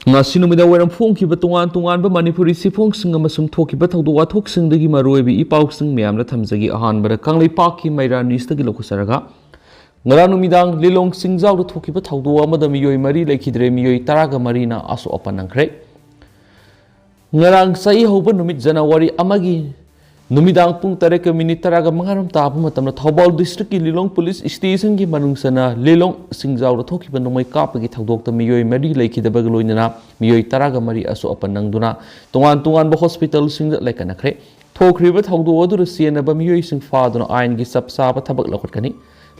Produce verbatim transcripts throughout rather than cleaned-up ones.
ꯉꯁꯤ ꯅꯨꯃꯤꯗꯥꯡ ꯋꯥꯏꯔꯝ ꯐꯣꯡꯈꯤꯕ ꯇꯣꯉꯥꯟ ꯇꯣꯉꯥꯟꯕ ꯃꯅꯤꯄꯨꯔꯤ ꯆꯦꯐꯣꯡꯁꯤꯡ ꯑꯃꯁꯨꯡ ꯊꯣꯛꯈꯤꯕ ꯊꯧꯗꯣꯛ ꯋꯥꯊꯣꯛꯁꯤꯡꯗꯒꯤ ꯃꯔꯨꯑꯣꯏꯕ ꯏ ꯄꯥꯎꯁꯤꯡ ꯃꯌꯥꯝꯅ ꯊꯝꯖꯒꯦ꯫ ꯑꯍꯥꯟꯕꯗ ꯀꯪꯂꯩꯄꯥꯛꯀꯤ ꯃꯩꯔꯥ ꯅ꯭ꯌꯨꯁꯇꯒꯤ ꯂꯧꯈꯠꯆꯔꯒ, ꯉꯔꯥꯡ ꯅꯨꯃꯤꯗꯥꯡ ꯂꯤꯂꯣꯡ ꯆꯤꯡꯖꯥꯎꯗ ꯊꯣꯛꯈꯤꯕ ꯊꯧꯗꯣꯛ ꯑꯃꯗ ꯃꯤꯑꯣꯏ ꯃꯔꯤ ꯂꯩꯈꯤꯗ꯭ꯔꯦ, ꯃꯤꯑꯣꯏ ꯇꯔꯥꯒ ꯃꯔꯤꯅ ꯑꯁꯣꯛ ꯑꯄꯟ ꯅꯪꯈ꯭ꯔꯦ꯫ ꯉꯔꯥꯡ ꯆꯍꯤ ꯍꯧꯕ ꯅꯨꯃꯤꯠ ꯖꯅꯋꯥꯔꯤ ꯑꯃꯒꯤ ꯅꯨꯃꯤꯗꯥꯡ ꯄꯨꯡ ꯇꯔꯦꯠꯀ ꯃꯤꯅꯤꯠ ꯇꯔꯥꯒ ꯃꯉꯥꯔꯣꯝ ꯇꯥꯕ ꯃꯇꯝꯗ ꯊꯧꯕꯥꯜ ꯗꯤꯁꯇ꯭ꯔꯤꯛꯀꯤ ꯂꯤꯂꯣꯡ ꯄꯨꯂꯤꯁ ꯁ꯭ꯇꯦꯁꯟꯒꯤ ꯃꯅꯨꯡ ꯆꯟꯅ ꯂꯤꯂꯣꯡ ꯆꯤꯡꯖꯥꯎꯗ ꯊꯣꯛꯈꯤꯕ ꯅꯣꯡꯃꯩ ꯀꯥꯞꯄꯒꯤ ꯊꯧꯗꯣꯛꯇ ꯃꯤꯑꯣꯏ ꯃꯔꯤ ꯂꯩꯈꯤꯗꯕꯒ ꯂꯣꯏꯅꯅ ꯃꯤꯑꯣꯏ ꯇꯔꯥꯒ ꯃꯔꯤ ꯑꯁꯣꯛ ꯑꯄꯟ ꯅꯪꯗꯨꯅ ꯇꯣꯉꯥꯟ ꯇꯣꯉꯥꯟꯕ ꯍꯣꯁꯄꯤꯇꯥꯜꯁꯤꯡꯗ ꯂꯥꯏꯀꯠꯅꯈ꯭ꯔꯦ꯫ ꯊꯣꯛꯈ꯭ꯔꯤꯕ ꯊꯧꯗꯣꯛ ꯑꯗꯨꯗ ꯆꯦꯟꯅꯕ ꯃꯤꯑꯣꯏꯁꯤꯡ ꯐꯥꯗꯨꯅ ꯑꯥꯏꯟꯒꯤ ꯆꯞ ꯆꯥꯕ ꯊꯕꯛ ꯂꯧꯈꯠꯀꯅꯤ꯫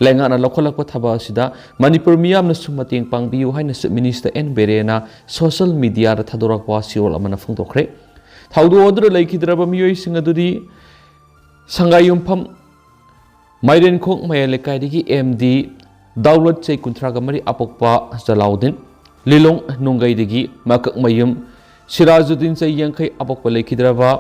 ꯂꯩꯉꯥꯛꯅ ꯂꯧꯈꯠꯂꯛꯄ ꯊꯕꯛ ꯑꯁꯤꯗ ꯃꯅꯤꯄꯨꯔ ꯃꯤꯌꯥꯝꯅꯁꯨ ꯃꯇꯦꯡ ꯄꯥꯡꯕꯤꯌꯨ ꯍꯥꯏꯅ ꯆꯤꯐ ꯃꯤꯅꯤꯁꯇꯔ ꯑꯦꯟ ꯕꯤꯔꯦꯟꯅ ꯁꯣꯁꯤꯌꯦꯜ ꯃꯤꯗꯤꯌꯥꯗ ꯊꯥꯗꯣꯔꯛꯄ ꯆꯦꯔꯣꯜ ꯑꯃꯅ ꯐꯣꯡꯗꯣꯛꯈ꯭ꯔꯦ꯫ ꯊꯧꯗꯣꯛ ꯑꯗꯨꯗ ꯂꯩꯈꯤꯗ꯭ꯔꯕ ꯃꯤꯑꯣꯏꯁꯤꯡ ꯑꯗꯨꯗꯤ ꯁꯪꯒꯥꯏꯌꯨꯝꯐꯝ ꯃꯥꯏꯔꯦꯟꯈꯣꯡ ꯃꯌꯥꯏ ꯂꯩꯀꯥꯏꯗꯒꯤ ꯑꯦꯝ ꯗꯤ ꯗꯥꯎꯂꯠ, ꯆꯍꯤ ꯀꯨꯟꯊ꯭ꯔꯥꯒ ꯃꯔꯤ, ꯑꯄꯣꯛꯄ ꯖꯂꯥꯎꯗꯤꯟ, ꯂꯤꯂꯣꯡ ꯅꯨꯡꯒꯩꯗꯒꯤ ꯃꯀꯛꯃꯌꯨꯝ ꯁꯤꯔꯥꯖꯨꯗꯤꯟ, ꯆꯍꯤ ꯌꯥꯡꯈꯩ, ꯑꯄꯣꯛꯄ ꯂꯩꯈꯤꯗ꯭ꯔꯕ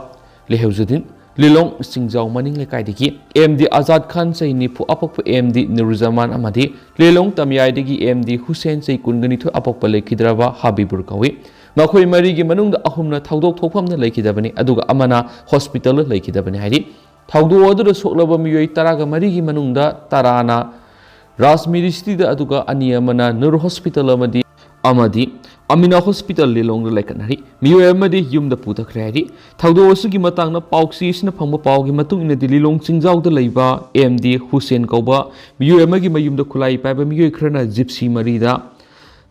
ꯂꯩꯍꯧꯖꯨꯗꯤꯟ, ꯂꯤꯂꯣꯡ ꯆꯤꯡꯖꯥꯎ ꯃꯅꯤꯡ ꯂꯩꯀꯥꯏꯗꯒꯤ ꯑꯦꯝ ꯗꯤ ꯑꯖꯥꯗ ꯈꯥꯟ, ꯆꯍꯤ ꯅꯤꯐꯨ, ꯑꯄꯣꯛꯄ ꯑꯦꯝ ꯗꯤ ꯅꯨꯔꯨꯖꯃꯥꯟ ꯑꯃꯗꯤ ꯂꯤꯂꯣꯡ ꯇꯝꯌꯥꯏꯗꯒꯤ ꯑꯦꯝ ꯗꯤ ꯍꯨꯁꯦꯟ, ꯆꯍꯤ ꯀꯨꯟꯒ ꯅꯤꯊꯣꯏ, ꯑꯄꯣꯛꯄ ꯂꯩꯈꯤꯗ꯭ꯔꯕ ꯍꯥꯕꯤꯕꯨꯔ ꯀꯧꯏ꯫ ꯃꯈꯣꯏ ꯃꯔꯤꯒꯤ ꯃꯅꯨꯡꯗ ꯑꯍꯨꯝꯅ ꯊꯧꯗꯣꯛ ꯊꯣꯛꯐꯝꯗ ꯂꯩꯈꯤꯗꯕꯅꯤ, ꯑꯗꯨꯒ ꯑꯃꯅ ꯍꯣꯁꯄꯤꯇꯥꯜꯗ ꯂꯩꯈꯤꯗꯕꯅꯤ ꯍꯥꯏꯔꯤ꯫ ꯊꯧꯗꯣꯛ ꯑꯗꯨꯗ ꯁꯣꯛꯂꯕ ꯃꯤꯑꯣꯏ ꯇꯔꯥꯒ ꯃꯔꯤꯒꯤ ꯃꯅꯨꯡꯗ ꯇꯔꯥꯅ ꯔꯥꯖꯃꯤꯔꯤ ꯁꯤꯇꯤꯗ, ꯑꯗꯨꯒ ꯑꯅꯤ ꯑꯃꯅ ꯅꯨꯔ ꯍꯣꯁꯄꯤꯇꯥꯜ ꯑꯃꯗꯤ, ꯑꯃꯗꯤ ꯑꯃꯤꯅꯥ ꯍꯣꯁꯄꯤꯇꯥꯜ ꯂꯤꯂꯣꯡꯗ ꯂꯩꯈꯠꯅꯔꯤ꯫ ꯃꯤꯑꯣꯏ ꯑꯃꯗꯤ ꯌꯨꯝꯗ ꯄꯨꯊꯈ꯭ꯔꯦ ꯍꯥꯏꯔꯤ꯫ ꯊꯧꯗꯣꯛ ꯑꯁꯤꯒꯤ ꯃꯇꯥꯡꯗ ꯄꯥꯎꯆꯦ ꯑꯁꯤꯅ ꯐꯪꯕ ꯄꯥꯎꯒꯤ ꯃꯇꯨꯡ ꯏꯟꯅꯗꯤ, ꯂꯤꯂꯣꯡ ꯆꯤꯡꯖꯥꯎꯗ ꯂꯩꯕ ꯑꯦꯝ ꯗꯤ ꯍꯨꯁꯦꯟ ꯀꯧꯕ ꯃꯤꯑꯣꯏ ꯑꯃꯒꯤ ꯃꯌꯨꯝꯗ ꯈꯨꯠꯂꯥꯏ ꯄꯥꯏꯕ ꯃꯤꯑꯣꯏ ꯈꯔꯅ ꯖꯤꯞꯁꯤ ꯃꯔꯤꯗ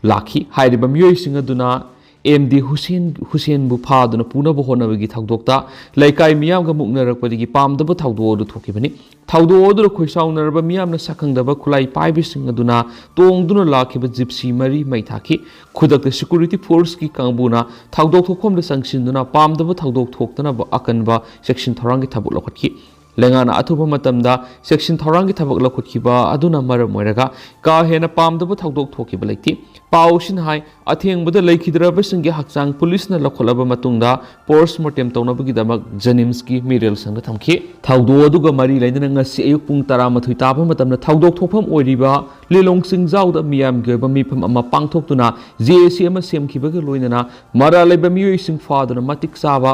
ꯂꯥꯛꯈꯤ꯫ ꯍꯥꯏꯔꯤꯕ ꯃꯤꯑꯣꯏꯁꯤꯡ ꯑꯗꯨꯅ ꯑꯦꯝ ꯗꯤ ꯍꯨꯁꯦꯟ, ꯍꯨꯁꯦꯟꯕꯨ ꯐꯥꯗꯨꯅ ꯄꯨꯅꯕ ꯍꯣꯠꯅꯕꯒꯤ ꯊꯧꯗꯣꯛꯇ ꯂꯩꯀꯥꯏ ꯃꯤꯌꯥꯝꯒ ꯃꯨꯛꯅꯔꯛꯄꯗꯒꯤ ꯄꯥꯝꯗꯕ ꯊꯧꯗꯣꯛ ꯑꯗꯨ ꯊꯣꯛꯈꯤꯕꯅꯤ꯫ ꯊꯧꯗꯣꯛ ꯑꯗꯨꯗ ꯈꯣꯏꯁꯥꯎꯅꯔꯕ ꯃꯤꯌꯥꯝꯅ ꯁꯛꯈꯪꯗꯕ ꯈꯨꯠꯂꯥꯏ ꯄꯥꯏꯕꯁꯤꯡ ꯑꯗꯨꯅ ꯇꯣꯡꯗꯨꯅ ꯂꯥꯛꯈꯤꯕ ꯖꯤꯞꯁꯤ ꯃꯔꯤ ꯃꯩ ꯊꯥꯈꯤ꯫ ꯈꯨꯗꯛꯇ ꯁꯦꯀ꯭ꯌꯨꯔꯤꯇꯤ ꯐꯣꯔꯁꯀꯤ ꯀꯥꯡꯕꯨꯅ ꯊꯧꯗꯣꯛ ꯊꯣꯛꯐꯝꯗ ꯆꯪꯁꯤꯟꯗꯨꯅ ꯄꯥꯝꯗꯕ ꯊꯧꯗꯣꯛ ꯊꯣꯛꯇꯅꯕ ꯑꯀꯟꯕ ꯆꯦꯛꯁꯤꯟ ꯊꯧꯔꯥꯡꯒꯤ ꯊꯕꯛ ꯂꯧꯈꯠꯈꯤ꯫ ꯂꯩꯉꯥꯛꯅ ꯑꯊꯨꯕ ꯃꯇꯝꯗ ꯆꯦꯛꯁꯤꯟ ꯊꯧꯔꯥꯡꯒꯤ ꯊꯕꯛ ꯂꯧꯈꯠꯈꯤꯕ ꯑꯗꯨꯅ ꯃꯔꯝ ꯑꯣꯏꯔꯒ ꯀꯥ ꯍꯦꯟꯅ ꯄꯥꯝꯗꯕ ꯊꯧꯗꯣꯛ ꯊꯣꯛꯈꯤꯕ ꯂꯩꯇꯦ꯫ ꯄꯥꯎꯁꯤꯅ ꯍꯥꯏ, ꯑꯊꯦꯡꯕꯗ ꯂꯩꯈꯤꯗ꯭ꯔꯕꯁꯤꯡꯒꯤ ꯍꯛꯆꯥꯡ ꯄꯨꯂꯤꯁꯅ ꯂꯧꯈꯠꯂꯕ ꯃꯇꯨꯡꯗ ꯄꯣꯁꯃꯣꯔꯇꯦꯝ ꯇꯧꯅꯕꯒꯤꯗꯃꯛ ꯖꯦꯅꯤꯝꯁꯀꯤ ꯃꯤꯔꯦꯜ ꯁꯪꯗ ꯊꯝꯈꯤ꯫ ꯊꯧꯗꯣꯛ ꯑꯗꯨꯒ ꯃꯔꯤ ꯂꯩꯅꯅ ꯉꯁꯤ ꯑꯌꯨꯛ ꯄꯨꯡ ꯇꯔꯥꯃꯥꯊꯣꯏ ꯇꯥꯕ ꯃꯇꯝꯗ ꯊꯧꯗꯣꯛ ꯊꯣꯛꯐꯝ ꯑꯣꯏꯔꯤꯕ ꯂꯤꯂꯣꯡ ꯆꯤꯡꯖꯥꯎꯗ ꯃꯤꯌꯥꯝꯒꯤ ꯑꯣꯏꯕ ꯃꯤꯐꯝ ꯑꯃ ꯄꯥꯡꯊꯣꯛꯇꯨꯅ ꯖꯦ ꯑꯦ ꯁꯤ ꯑꯃ ꯁꯦꯝꯈꯤꯕꯒ ꯂꯣꯏꯅꯅ ꯃꯔꯥꯜ ꯂꯩꯕ ꯃꯤꯑꯣꯏꯁꯤꯡ ꯐꯥꯗꯨꯅ ꯃꯇꯤꯛ ꯆꯥꯕ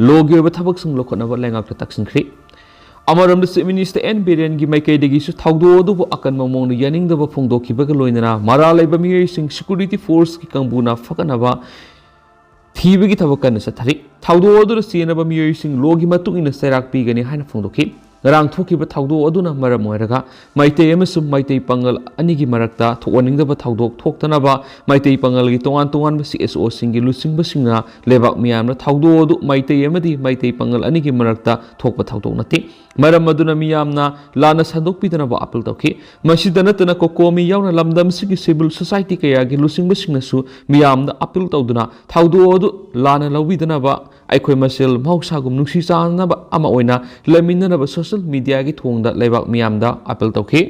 ꯂꯣꯒꯤ ꯑꯣꯏꯕ ꯊꯕꯛꯁꯤꯡ ꯂꯧꯈꯠꯅꯕ ꯂꯩꯉꯥꯛꯇ ꯇꯛꯁꯤꯟꯈ꯭ꯔꯤ꯫ ꯑꯃꯔꯣꯝꯗ Chief Minister ꯑꯦꯟ ꯕꯤꯔꯦꯟꯒꯤ ꯃꯥꯏꯀꯩꯗꯒꯤꯁꯨ ꯊꯧꯗꯣꯛ ꯑꯗꯨꯕꯨ ꯑꯀꯟꯕ ꯃꯑꯣꯡꯗ ꯌꯥꯅꯤꯡꯗꯕ ꯐꯣꯡꯗꯣꯛꯈꯤꯕꯒ ꯂꯣꯏꯅꯅ ꯃꯔꯥꯜ ꯂꯩꯕ ꯃꯤꯑꯣꯏꯁꯤꯡ security forceꯀꯤ ꯀꯥꯡꯕꯨꯅ ꯐꯒꯠꯅꯕ ꯊꯤꯕꯒꯤ ꯊꯕꯛ ꯀꯟꯅ ꯆꯠꯊꯔꯤ꯫ ꯊꯧꯗꯣꯛ ꯑꯗꯨꯗ ꯆꯦꯟꯅꯕ ꯃꯤꯑꯣꯏꯁꯤꯡ ꯂꯣꯒꯤ ꯃꯇꯨꯡ ꯏꯟꯅ ꯆꯩꯔꯥꯛ ꯄꯤꯒꯅꯤ ꯍꯥꯏꯅ ꯐꯣꯡꯗꯣꯛꯈꯤ꯫ ꯉꯔꯥꯡ ꯊꯣꯛꯈꯤꯕ ꯊꯧꯗꯣꯛ ꯑꯗꯨꯅ ꯃꯔꯝ ꯑꯣꯏꯔꯒ ꯃꯩꯇꯩ ꯑꯃꯁꯨꯡ ꯃꯩꯇꯩ ꯄꯥꯉꯜ ꯑꯅꯤꯒꯤ ꯃꯔꯛꯇ ꯊꯣꯛꯍꯟꯅꯤꯡꯗꯕ ꯊꯧꯗꯣꯛ ꯊꯣꯛꯇꯅꯕ ꯃꯩꯇꯩ ꯄꯥꯉꯜꯒꯤ ꯇꯣꯉꯥꯟ ꯇꯣꯉꯥꯟꯕ ꯁꯤ ꯑꯦꯁ ꯑꯣꯁꯤꯡꯒꯤ ꯂꯨꯆꯤꯡꯕꯁꯤꯡꯅ ꯂꯩꯕꯥꯛ ꯃꯤꯌꯥꯝꯅ ꯊꯧꯗꯣꯛ ꯑꯗꯨ ꯃꯩꯇꯩ ꯑꯃꯗꯤ ꯃꯩꯇꯩ ꯄꯥꯉꯜ ꯑꯅꯤꯒꯤ ꯃꯔꯛꯇ ꯊꯣꯛꯄ ꯊꯧꯗꯣꯛ ꯅꯠꯇꯦ꯫ ꯃꯔꯝ ꯑꯗꯨꯅ ꯃꯤꯌꯥꯝꯅ ꯂꯥꯟꯅ ꯁꯟꯗꯣꯛꯄꯤꯗꯅꯕ ꯑꯄꯤꯜ ꯇꯧꯈꯤ꯫ ꯃꯁꯤꯗ ꯅꯠꯇꯅ ꯀꯣꯀꯣꯃꯤ ꯌꯥꯎꯅ ꯂꯝꯗꯝꯁꯤꯒꯤ civil society ꯀꯌꯥꯒꯤ ꯂꯨꯆꯤꯡꯕꯁꯤꯡꯅꯁꯨ ꯃꯤꯌꯥꯝꯗ ꯑꯄꯤꯜ ꯇꯧꯗꯨꯅ ꯊꯧꯗꯣꯛ ꯑꯗꯨ ꯂꯥꯟꯅ ꯂꯧꯕꯤꯗꯅꯕ ꯑꯩꯈꯣꯏ ꯃꯁꯦꯜ ꯃꯍꯧꯁꯥꯒꯨꯝ ꯅꯨꯡꯁꯤ ꯆꯥꯟꯅꯕ ꯑꯃ ꯑꯣꯏꯅ ꯂꯩꯃꯤꯟꯅꯅꯕ social mediaꯒꯤ ꯊꯣꯡꯗ ꯂꯩꯕꯥꯛ ꯃꯤꯌꯥꯝꯗ ꯑꯄꯤꯜ ꯇꯧꯈꯤ꯫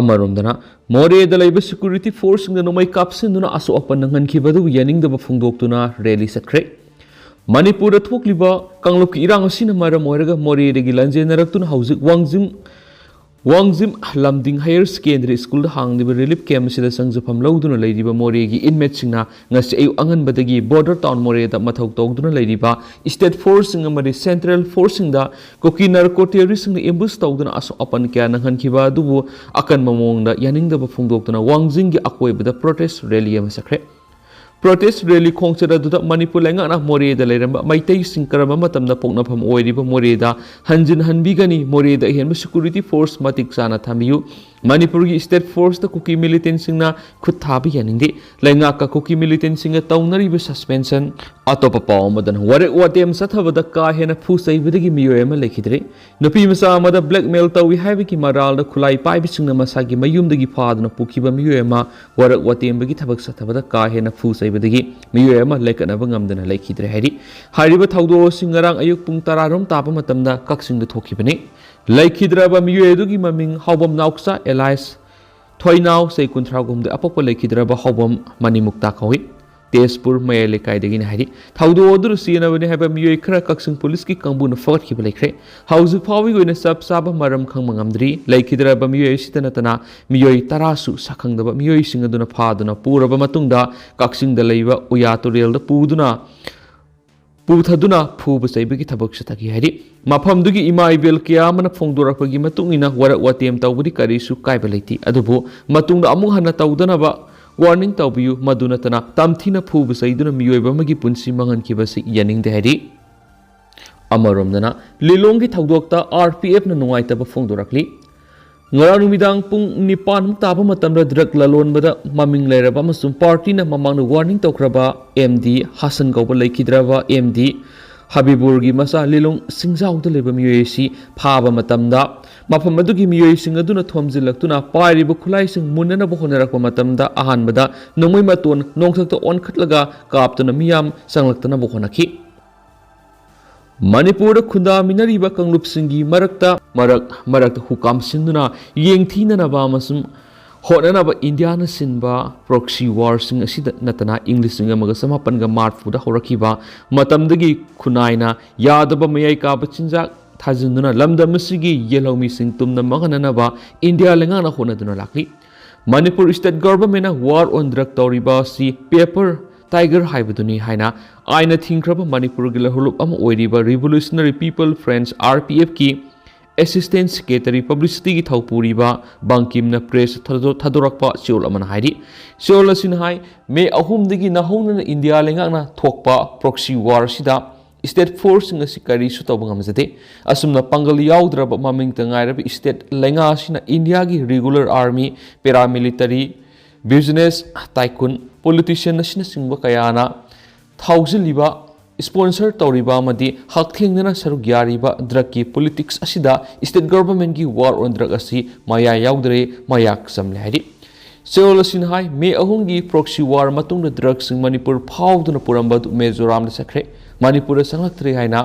ꯑꯃꯔꯣꯝꯗꯅ ꯃꯣꯔꯦꯗ ꯂꯩꯕ security forceꯁꯤꯡꯅ ꯅꯣꯡꯃꯩ ꯀꯥꯞꯁꯤꯟꯗꯨꯅ ꯑꯁꯣꯛ ꯑꯄꯟ ꯅꯪꯍꯟꯈꯤꯕ ꯑꯗꯨꯕꯨ ꯌꯥꯅꯤꯡꯗꯕ ꯐꯣꯡꯗꯣꯛꯇꯨꯅ rally ꯆꯠꯈ꯭ꯔꯦ꯫ ꯃꯅꯤꯄꯨꯔꯗ ꯊꯣꯛꯂꯤꯕ ꯀꯥꯡꯂꯨꯞꯀꯤ ꯏꯔꯥꯡ ꯑꯁꯤꯅ ꯃꯔꯝ ꯑꯣꯏꯔꯒ ꯃꯣꯔꯦꯗꯒꯤ ꯂꯥꯟꯖꯦꯟꯅꯔꯛꯇꯨꯅ ꯍꯧꯖꯤꯛ ꯋꯥꯡꯖꯤꯡ, ꯋꯥꯡꯖꯤꯝ ꯂꯝꯗꯤꯡ higher secondary schoolꯗ ꯍꯥꯡꯂꯤꯕ relief camp ꯑꯁꯤꯗ ꯆꯪꯖꯐꯝ ꯂꯧꯗꯨꯅ ꯂꯩꯔꯤꯕ ꯃꯣꯔꯦꯒꯤ inmateꯁꯤꯡꯅ ꯉꯁꯤ ꯑꯌꯨꯛ ꯑꯉꯟꯕꯗꯒꯤ border town ꯃꯣꯔꯦꯗ ꯃꯊꯧ ꯇꯧꯗꯨꯅ ꯂꯩꯔꯤꯕ state forceꯁꯤꯡ ꯑꯃꯗꯤ central forceꯁꯤꯡꯗ ꯀꯨꯀꯤ narco terroristꯁꯤꯡꯅ ambush ꯇꯧꯗꯨꯅ ꯑꯁꯣꯛ ꯑꯄꯟ ꯀꯌꯥ ꯅꯪꯍꯟꯈꯤꯕ ꯑꯗꯨꯕꯨ ꯑꯀꯟꯕ ꯃꯑꯣꯡꯗ ꯌꯥꯅꯤꯡꯗꯕ ꯐꯣꯡꯗꯣꯛꯇꯨꯅ ꯋꯥꯡꯖꯤꯡꯒꯤ ꯑꯀꯣꯏꯕꯗ protest rally ꯑꯃ ꯆꯠꯈ꯭ꯔꯦ꯫ Protest rally ꯈꯣꯡꯆꯠ ꯑꯗꯨꯗ ꯃꯅꯤꯄꯨꯔ ꯂꯩꯉꯥꯛꯅ ꯃꯣꯔꯦꯗ ꯂꯩꯔꯝꯕ ꯃꯩꯇꯩꯁꯤꯡ ꯀꯔꯝꯕ ꯃꯇꯝꯗ ꯄꯣꯛꯅꯐꯝ ꯑꯣꯏꯔꯤꯕ ꯃꯣꯔꯦꯗ ꯍꯟꯖꯤꯟꯍꯟꯕꯤꯒꯅꯤ, ꯃꯣꯔꯦꯗ ꯑꯍꯦꯟꯕ security force ꯃꯇꯤꯛ ꯆꯥꯅ ꯊꯝꯕꯤꯌꯨ, ꯃꯅꯤꯄꯨꯔꯒꯤ state forceꯇ ꯀꯨꯀꯤ militantꯁꯤꯡꯅ ꯈꯨꯠ ꯊꯥꯕ ꯌꯥꯅꯤꯡꯗꯦ, ꯂꯩꯉꯥꯛꯀ ꯀꯨꯀꯤ militantꯁꯤꯡꯒ ꯇꯧꯅꯔꯤꯕ suspension꯫ ꯑꯇꯣꯞꯄ ꯄꯥꯎ ꯑꯃꯗꯅ ꯋꯥꯔꯦꯛ ꯋꯥꯇꯦꯝ ꯆꯠꯊꯕꯗ ꯀꯥ ꯍꯦꯟꯅ ꯐꯨ ꯆꯩꯕꯗꯒꯤ ꯃꯤꯑꯣꯏ ꯑꯃ ꯂꯩꯈꯤꯗ꯭ꯔꯦ꯫ ꯅꯨꯄꯤ ꯃꯆꯥ ꯑꯃꯗ blackmail ꯇꯧꯏ ꯍꯥꯏꯕꯒꯤ ꯃꯔꯥꯜꯗ ꯈꯨꯠꯂꯥꯏ ꯄꯥꯏꯕꯁꯤꯡꯅ ꯃꯁꯥꯒꯤ ꯃꯌꯨꯝꯗꯒꯤ ꯐꯥꯗꯨꯅ ꯄꯨꯈꯤꯕ ꯃꯤꯑꯣꯏ ꯑꯃ ꯋꯥꯔꯛ ꯋꯥꯇꯦꯝꯕꯒꯤ ꯊꯕꯛ ꯆꯠꯊꯕꯗ ꯀꯥ ꯍꯦꯟꯅ ꯐꯨ ꯆꯩꯕ ꯗꯒꯤ ꯃꯤꯑꯣꯏ ꯑꯃ ꯂꯥꯏꯀꯠꯅꯕ ꯉꯝꯗꯅ ꯂꯩꯈꯤꯗ꯭ꯔꯦ ꯍꯥꯏꯔꯤ꯫ ꯍꯥꯏꯔꯤꯕ ꯊꯧꯗꯣꯛ ꯑꯁꯤ ꯉꯔꯥꯡ ꯑꯌꯨꯛ ꯄꯨꯡ ꯇꯔꯥꯔꯣꯝ ꯇꯥꯕ ꯃꯇꯝꯗ ꯀꯛꯆꯤꯡꯗ ꯊꯣꯛꯈꯤꯕꯅꯤ꯫ ꯂꯩꯈꯤꯗ꯭ꯔꯕ ꯃꯤꯑꯣꯏ ꯑꯗꯨꯒꯤ ꯃꯃꯤꯡ ꯍꯥꯎꯕꯝ ꯅꯥꯎꯆꯥ alias ꯊꯣꯏꯅꯥꯎ, ꯆꯍꯤ ꯀꯨꯟꯊ꯭ꯔꯥ ꯍꯨꯝꯗꯣꯏ, ꯑꯄꯣꯛꯄ ꯂꯩꯈꯤꯗ꯭ꯔꯕ ꯍꯥꯎꯕꯝ ꯃꯅꯤꯃꯨꯛꯇꯥ ꯀꯧꯏ꯫ ꯇꯦꯖꯄꯨꯔ ꯃꯌꯥꯏ ꯂꯩꯀꯥꯏꯗꯒꯤꯅꯤ ꯍꯥꯏꯔꯤ꯫ ꯊꯧꯗꯣꯛ ꯑꯗꯨꯗ ꯆꯦꯟꯅꯕꯅꯤ ꯍꯥꯏꯕ ꯃꯤꯑꯣꯏ ꯈꯔ ꯀꯛꯆꯤꯡ ꯄꯨꯂꯤꯁꯀꯤ ꯀꯥꯡꯕꯨꯅ ꯐꯒꯠꯈꯤꯕ ꯂꯩꯈ꯭ꯔꯦ꯫ ꯍꯧꯖꯤꯛ ꯐꯥꯎꯕꯒꯤ ꯑꯣꯏꯅ ꯆꯞ ꯆꯥꯕ ꯃꯔꯝ ꯈꯪꯕ ꯉꯝꯗ꯭ꯔꯤ꯫ ꯂꯩꯈꯤꯗ꯭ꯔꯕ ꯃꯤꯑꯣꯏ ꯑꯁꯤꯗ ꯅꯠꯇꯅ ꯃꯤꯑꯣꯏ ꯇꯔꯥꯁꯨ ꯁꯛꯈꯪꯗꯕ ꯃꯤꯑꯣꯏꯁꯤꯡ ꯑꯗꯨꯅ ꯐꯥꯗꯨꯅ ꯄꯨꯔꯕ ꯃꯇꯨꯡꯗ ꯀꯛꯆꯤꯡꯗ ꯂꯩꯕ ꯎꯌꯥ ꯇꯨꯔꯦꯜꯗ ꯄꯨꯗꯨꯅ, ꯄꯨꯊꯗꯨꯅ ꯐꯨꯕ ꯆꯩꯕꯒꯤ ꯊꯕꯛ ꯆꯠꯊꯈꯤ ꯍꯥꯏꯔꯤ꯫ ꯃꯐꯝꯗꯨꯒꯤ ꯏꯃꯥ ꯏꯕꯦꯜ ꯀꯌꯥ ꯑꯃꯅ ꯐꯣꯡꯗꯣꯔꯛꯄꯒꯤ ꯃꯇꯨꯡ ꯏꯟꯅ ꯋꯥꯔꯛ ꯋꯥꯇꯦꯝ ꯇꯧꯕꯗꯤ ꯀꯔꯤꯁꯨ ꯀꯥꯏꯕ ꯂꯩꯇꯦ, ꯑꯗꯨꯕꯨ ꯃꯇꯨꯡꯗ ꯑꯃꯨꯛ ꯍꯟꯅ ꯇꯧꯗꯅꯕ warning ꯇꯧꯕꯤꯌꯨ, ꯃꯗꯨ ꯅꯠꯇꯅ ꯇꯝꯊꯤꯅ ꯐꯨꯕ ꯆꯩꯗꯨꯅ ꯃꯤꯑꯣꯏꯕ ꯑꯃꯒꯤ ꯄꯨꯟꯁꯤ ꯃꯥꯡꯍꯟꯈꯤꯕ ꯑꯁꯤ ꯌꯥꯅꯤꯡꯗꯦ ꯍꯥꯏꯔꯤ꯫ ꯑꯃꯔꯣꯝꯗꯅ ꯂꯤꯂꯣꯡꯒꯤ ꯊꯧꯗꯣꯛꯇ RPFꯅ ꯅꯨꯡꯉꯥꯏꯇꯕ ꯐꯣꯡꯗꯣꯔꯛꯂꯤ꯫ ꯉꯔꯥꯡ ꯅꯨꯃꯤꯗꯥꯡ ꯄꯨꯡ ꯅꯤꯄꯥꯟꯃꯨꯛ ꯇꯥꯕ ꯃꯇꯝꯗ drug ꯂꯂꯣꯟꯕꯗ ꯃꯃꯤꯡ ꯂꯩꯔꯕ ꯑꯃꯁꯨꯡ partyꯅ ꯃꯃꯥꯡꯗ warning ꯇꯧꯈ꯭ꯔꯕ MD ꯍꯥꯁꯟ ꯀꯧꯕ ꯂꯩꯈꯤꯗ꯭ꯔꯕ MD ꯍꯕꯤꯕꯨꯔꯒꯤ ꯃꯆꯥ ꯂꯤꯂꯣꯡ ꯁꯤꯡꯖꯥꯎꯗ ꯂꯩꯕ ꯃꯤꯑꯣꯏ ꯑꯁꯤ ꯐꯥꯕ ꯃꯇꯝꯗ ꯃꯐꯝ ꯑꯗꯨꯒꯤ ꯃꯤꯑꯣꯏꯁꯤꯡ ꯑꯗꯨꯅ ꯊꯣꯝꯖꯤꯜꯂꯛꯇꯨꯅ ꯄꯥꯏꯔꯤꯕ ꯈꯨꯠꯂꯥꯏꯁꯤꯡ ꯃꯨꯟꯅꯅꯕ ꯍꯣꯠꯅꯔꯛꯄ ꯃꯇꯝꯗ ꯑꯍꯥꯟꯕꯗ ꯅꯣꯡꯃꯩ ꯃꯇꯣꯟ ꯅꯣꯡꯊꯛꯇ ꯑꯣꯟꯈꯠꯂꯒ ꯀꯥꯞꯇꯨꯅ ꯃꯤꯌꯥꯝ ꯆꯪꯂꯛꯇꯅꯕ ꯍꯣꯠꯅꯈꯤ꯫ ꯃꯅꯤꯄꯨꯔꯗ ꯈꯨꯟꯗꯥꯃꯤꯟꯅꯔꯤꯕ ꯀꯥꯡꯂꯨꯞꯁꯤꯡꯒꯤ ꯃꯔꯛꯇ, ꯃꯔꯛ ꯃꯔꯛꯇ ꯍꯨꯀꯥꯝ ꯁꯤꯟꯗꯨꯅ ꯌꯦꯡꯊꯤꯅꯅꯕ ꯑꯃꯁꯨꯡ ꯍꯣꯠꯅꯅꯕ ꯏꯟꯗꯤꯌꯥꯅ ꯁꯤꯟꯕ proxy warꯁꯤꯡ ꯑꯁꯤꯗ ꯅꯠꯇꯅ ꯏꯪ ꯂꯤꯁꯤꯡ ꯑꯃꯒ ꯆꯃꯥꯄꯟꯒ ꯃꯔꯐꯨꯗ ꯍꯧꯔꯛꯈꯤꯕ ꯃꯇꯝꯗꯒꯤ ꯈꯨꯟꯅꯥꯏꯅ ꯌꯥꯗꯕ ꯃꯌꯥꯏ ꯀꯥꯕ ꯆꯤꯟꯖꯥꯛ ꯊꯥꯖꯤꯟꯗꯨꯅ ꯂꯝꯗꯝ ꯑꯁꯤꯒꯤ ꯌꯦꯜꯍꯧꯃꯤꯁꯤꯡ ꯇꯨꯝꯅ ꯃꯥꯡꯍꯟꯅꯅꯕ ꯏꯟꯗꯤꯌꯥ ꯂꯩꯉꯥꯛꯅ ꯍꯣꯠꯅꯗꯨꯅ ꯂꯥꯛꯂꯤ꯫ Manipur state governmentꯅ war on drug ꯇꯧꯔꯤꯕ ꯑꯁꯤ paper tiger ꯍꯥꯏꯕꯗꯨꯅꯤ ꯍꯥꯏꯅ ꯑꯥꯏꯟꯅ ꯊꯤꯡꯈ꯭ꯔꯕ ꯃꯅꯤꯄꯨꯔꯒꯤ ꯂꯍꯨꯂꯨꯞ ꯑꯃ ꯑꯣꯏꯔꯤꯕ Revolutionary People Front, RPFꯀꯤ Assistant Secretary Publicityꯒꯤ ꯊꯧꯄꯨꯔꯤꯕ ꯕꯪꯀꯤꯝꯅ press ꯊꯥꯗꯣ-, ꯊꯥꯗꯣꯔꯛꯄ ꯆꯦꯔꯣꯜ ꯑꯃꯅ ꯍꯥꯏꯔꯤ꯫ ꯆꯦꯔꯣꯜ ꯑꯁꯤꯅ ꯍꯥꯏ, ꯃꯦ ꯑꯍꯨꯝꯗꯒꯤ ꯅꯧꯍꯧꯅꯅ ꯏꯟꯗꯤꯌꯥ ꯂꯩꯉꯥꯛꯅ ꯊꯣꯛꯄ proxy war ꯑꯁꯤꯗ state forceꯁꯤꯡ ꯑꯁꯤ ꯀꯔꯤꯁꯨ ꯇꯧꯕ ꯉꯝꯖꯗꯦ꯫ ꯑꯁꯨꯝꯅ ꯄꯥꯡꯒꯜ ꯌꯥꯎꯗ꯭ꯔꯕ ꯃꯃꯤꯡꯇ ꯉꯥꯏꯔꯕ state ꯂꯩꯉꯥꯛ ꯑꯁꯤꯅ ꯏꯟꯗꯤꯌꯥꯒꯤ regular army, paramilitary, business tycoon, politician ꯑꯁꯤꯅꯆꯤꯡꯕ ꯀꯌꯥꯅ ꯊꯥꯎꯖꯤꯜꯂꯤꯕ, sponsor ꯇꯧꯔꯤꯕ ꯑꯃꯗꯤ ꯍꯛꯊꯦꯡꯅꯅ ꯁꯔꯨꯛ ꯌꯥꯔꯤꯕ drugꯀꯤ politics ꯑꯁꯤꯗ state governmentꯀꯤ war on drug ꯑꯁꯤ ꯃꯌꯥ ꯌꯥꯎꯗ꯭ꯔꯦ, ꯃꯌꯥꯛ ꯆꯝꯂꯦ ꯍꯥꯏꯔꯤ꯫ ꯆꯌꯣꯜ ꯑꯁꯤꯅ ꯍꯥꯏ, ꯃꯦ ꯑꯍꯨꯝꯒꯤ proxy war ꯃꯇꯨꯡꯗ ꯗ꯭ꯔꯒꯁꯤꯡ ꯃꯅꯤꯄꯨꯔ ꯐꯥꯎꯗꯨꯅ ꯄꯨꯔꯝꯕ ꯑꯗꯨ ꯃꯤꯖꯣꯔꯥꯝꯗ ꯆꯠꯈ꯭ꯔꯦ꯫ ꯃꯅꯤꯄꯨꯔꯗ ꯆꯪꯂꯛꯇ꯭ꯔꯦ ꯍꯥꯏꯅ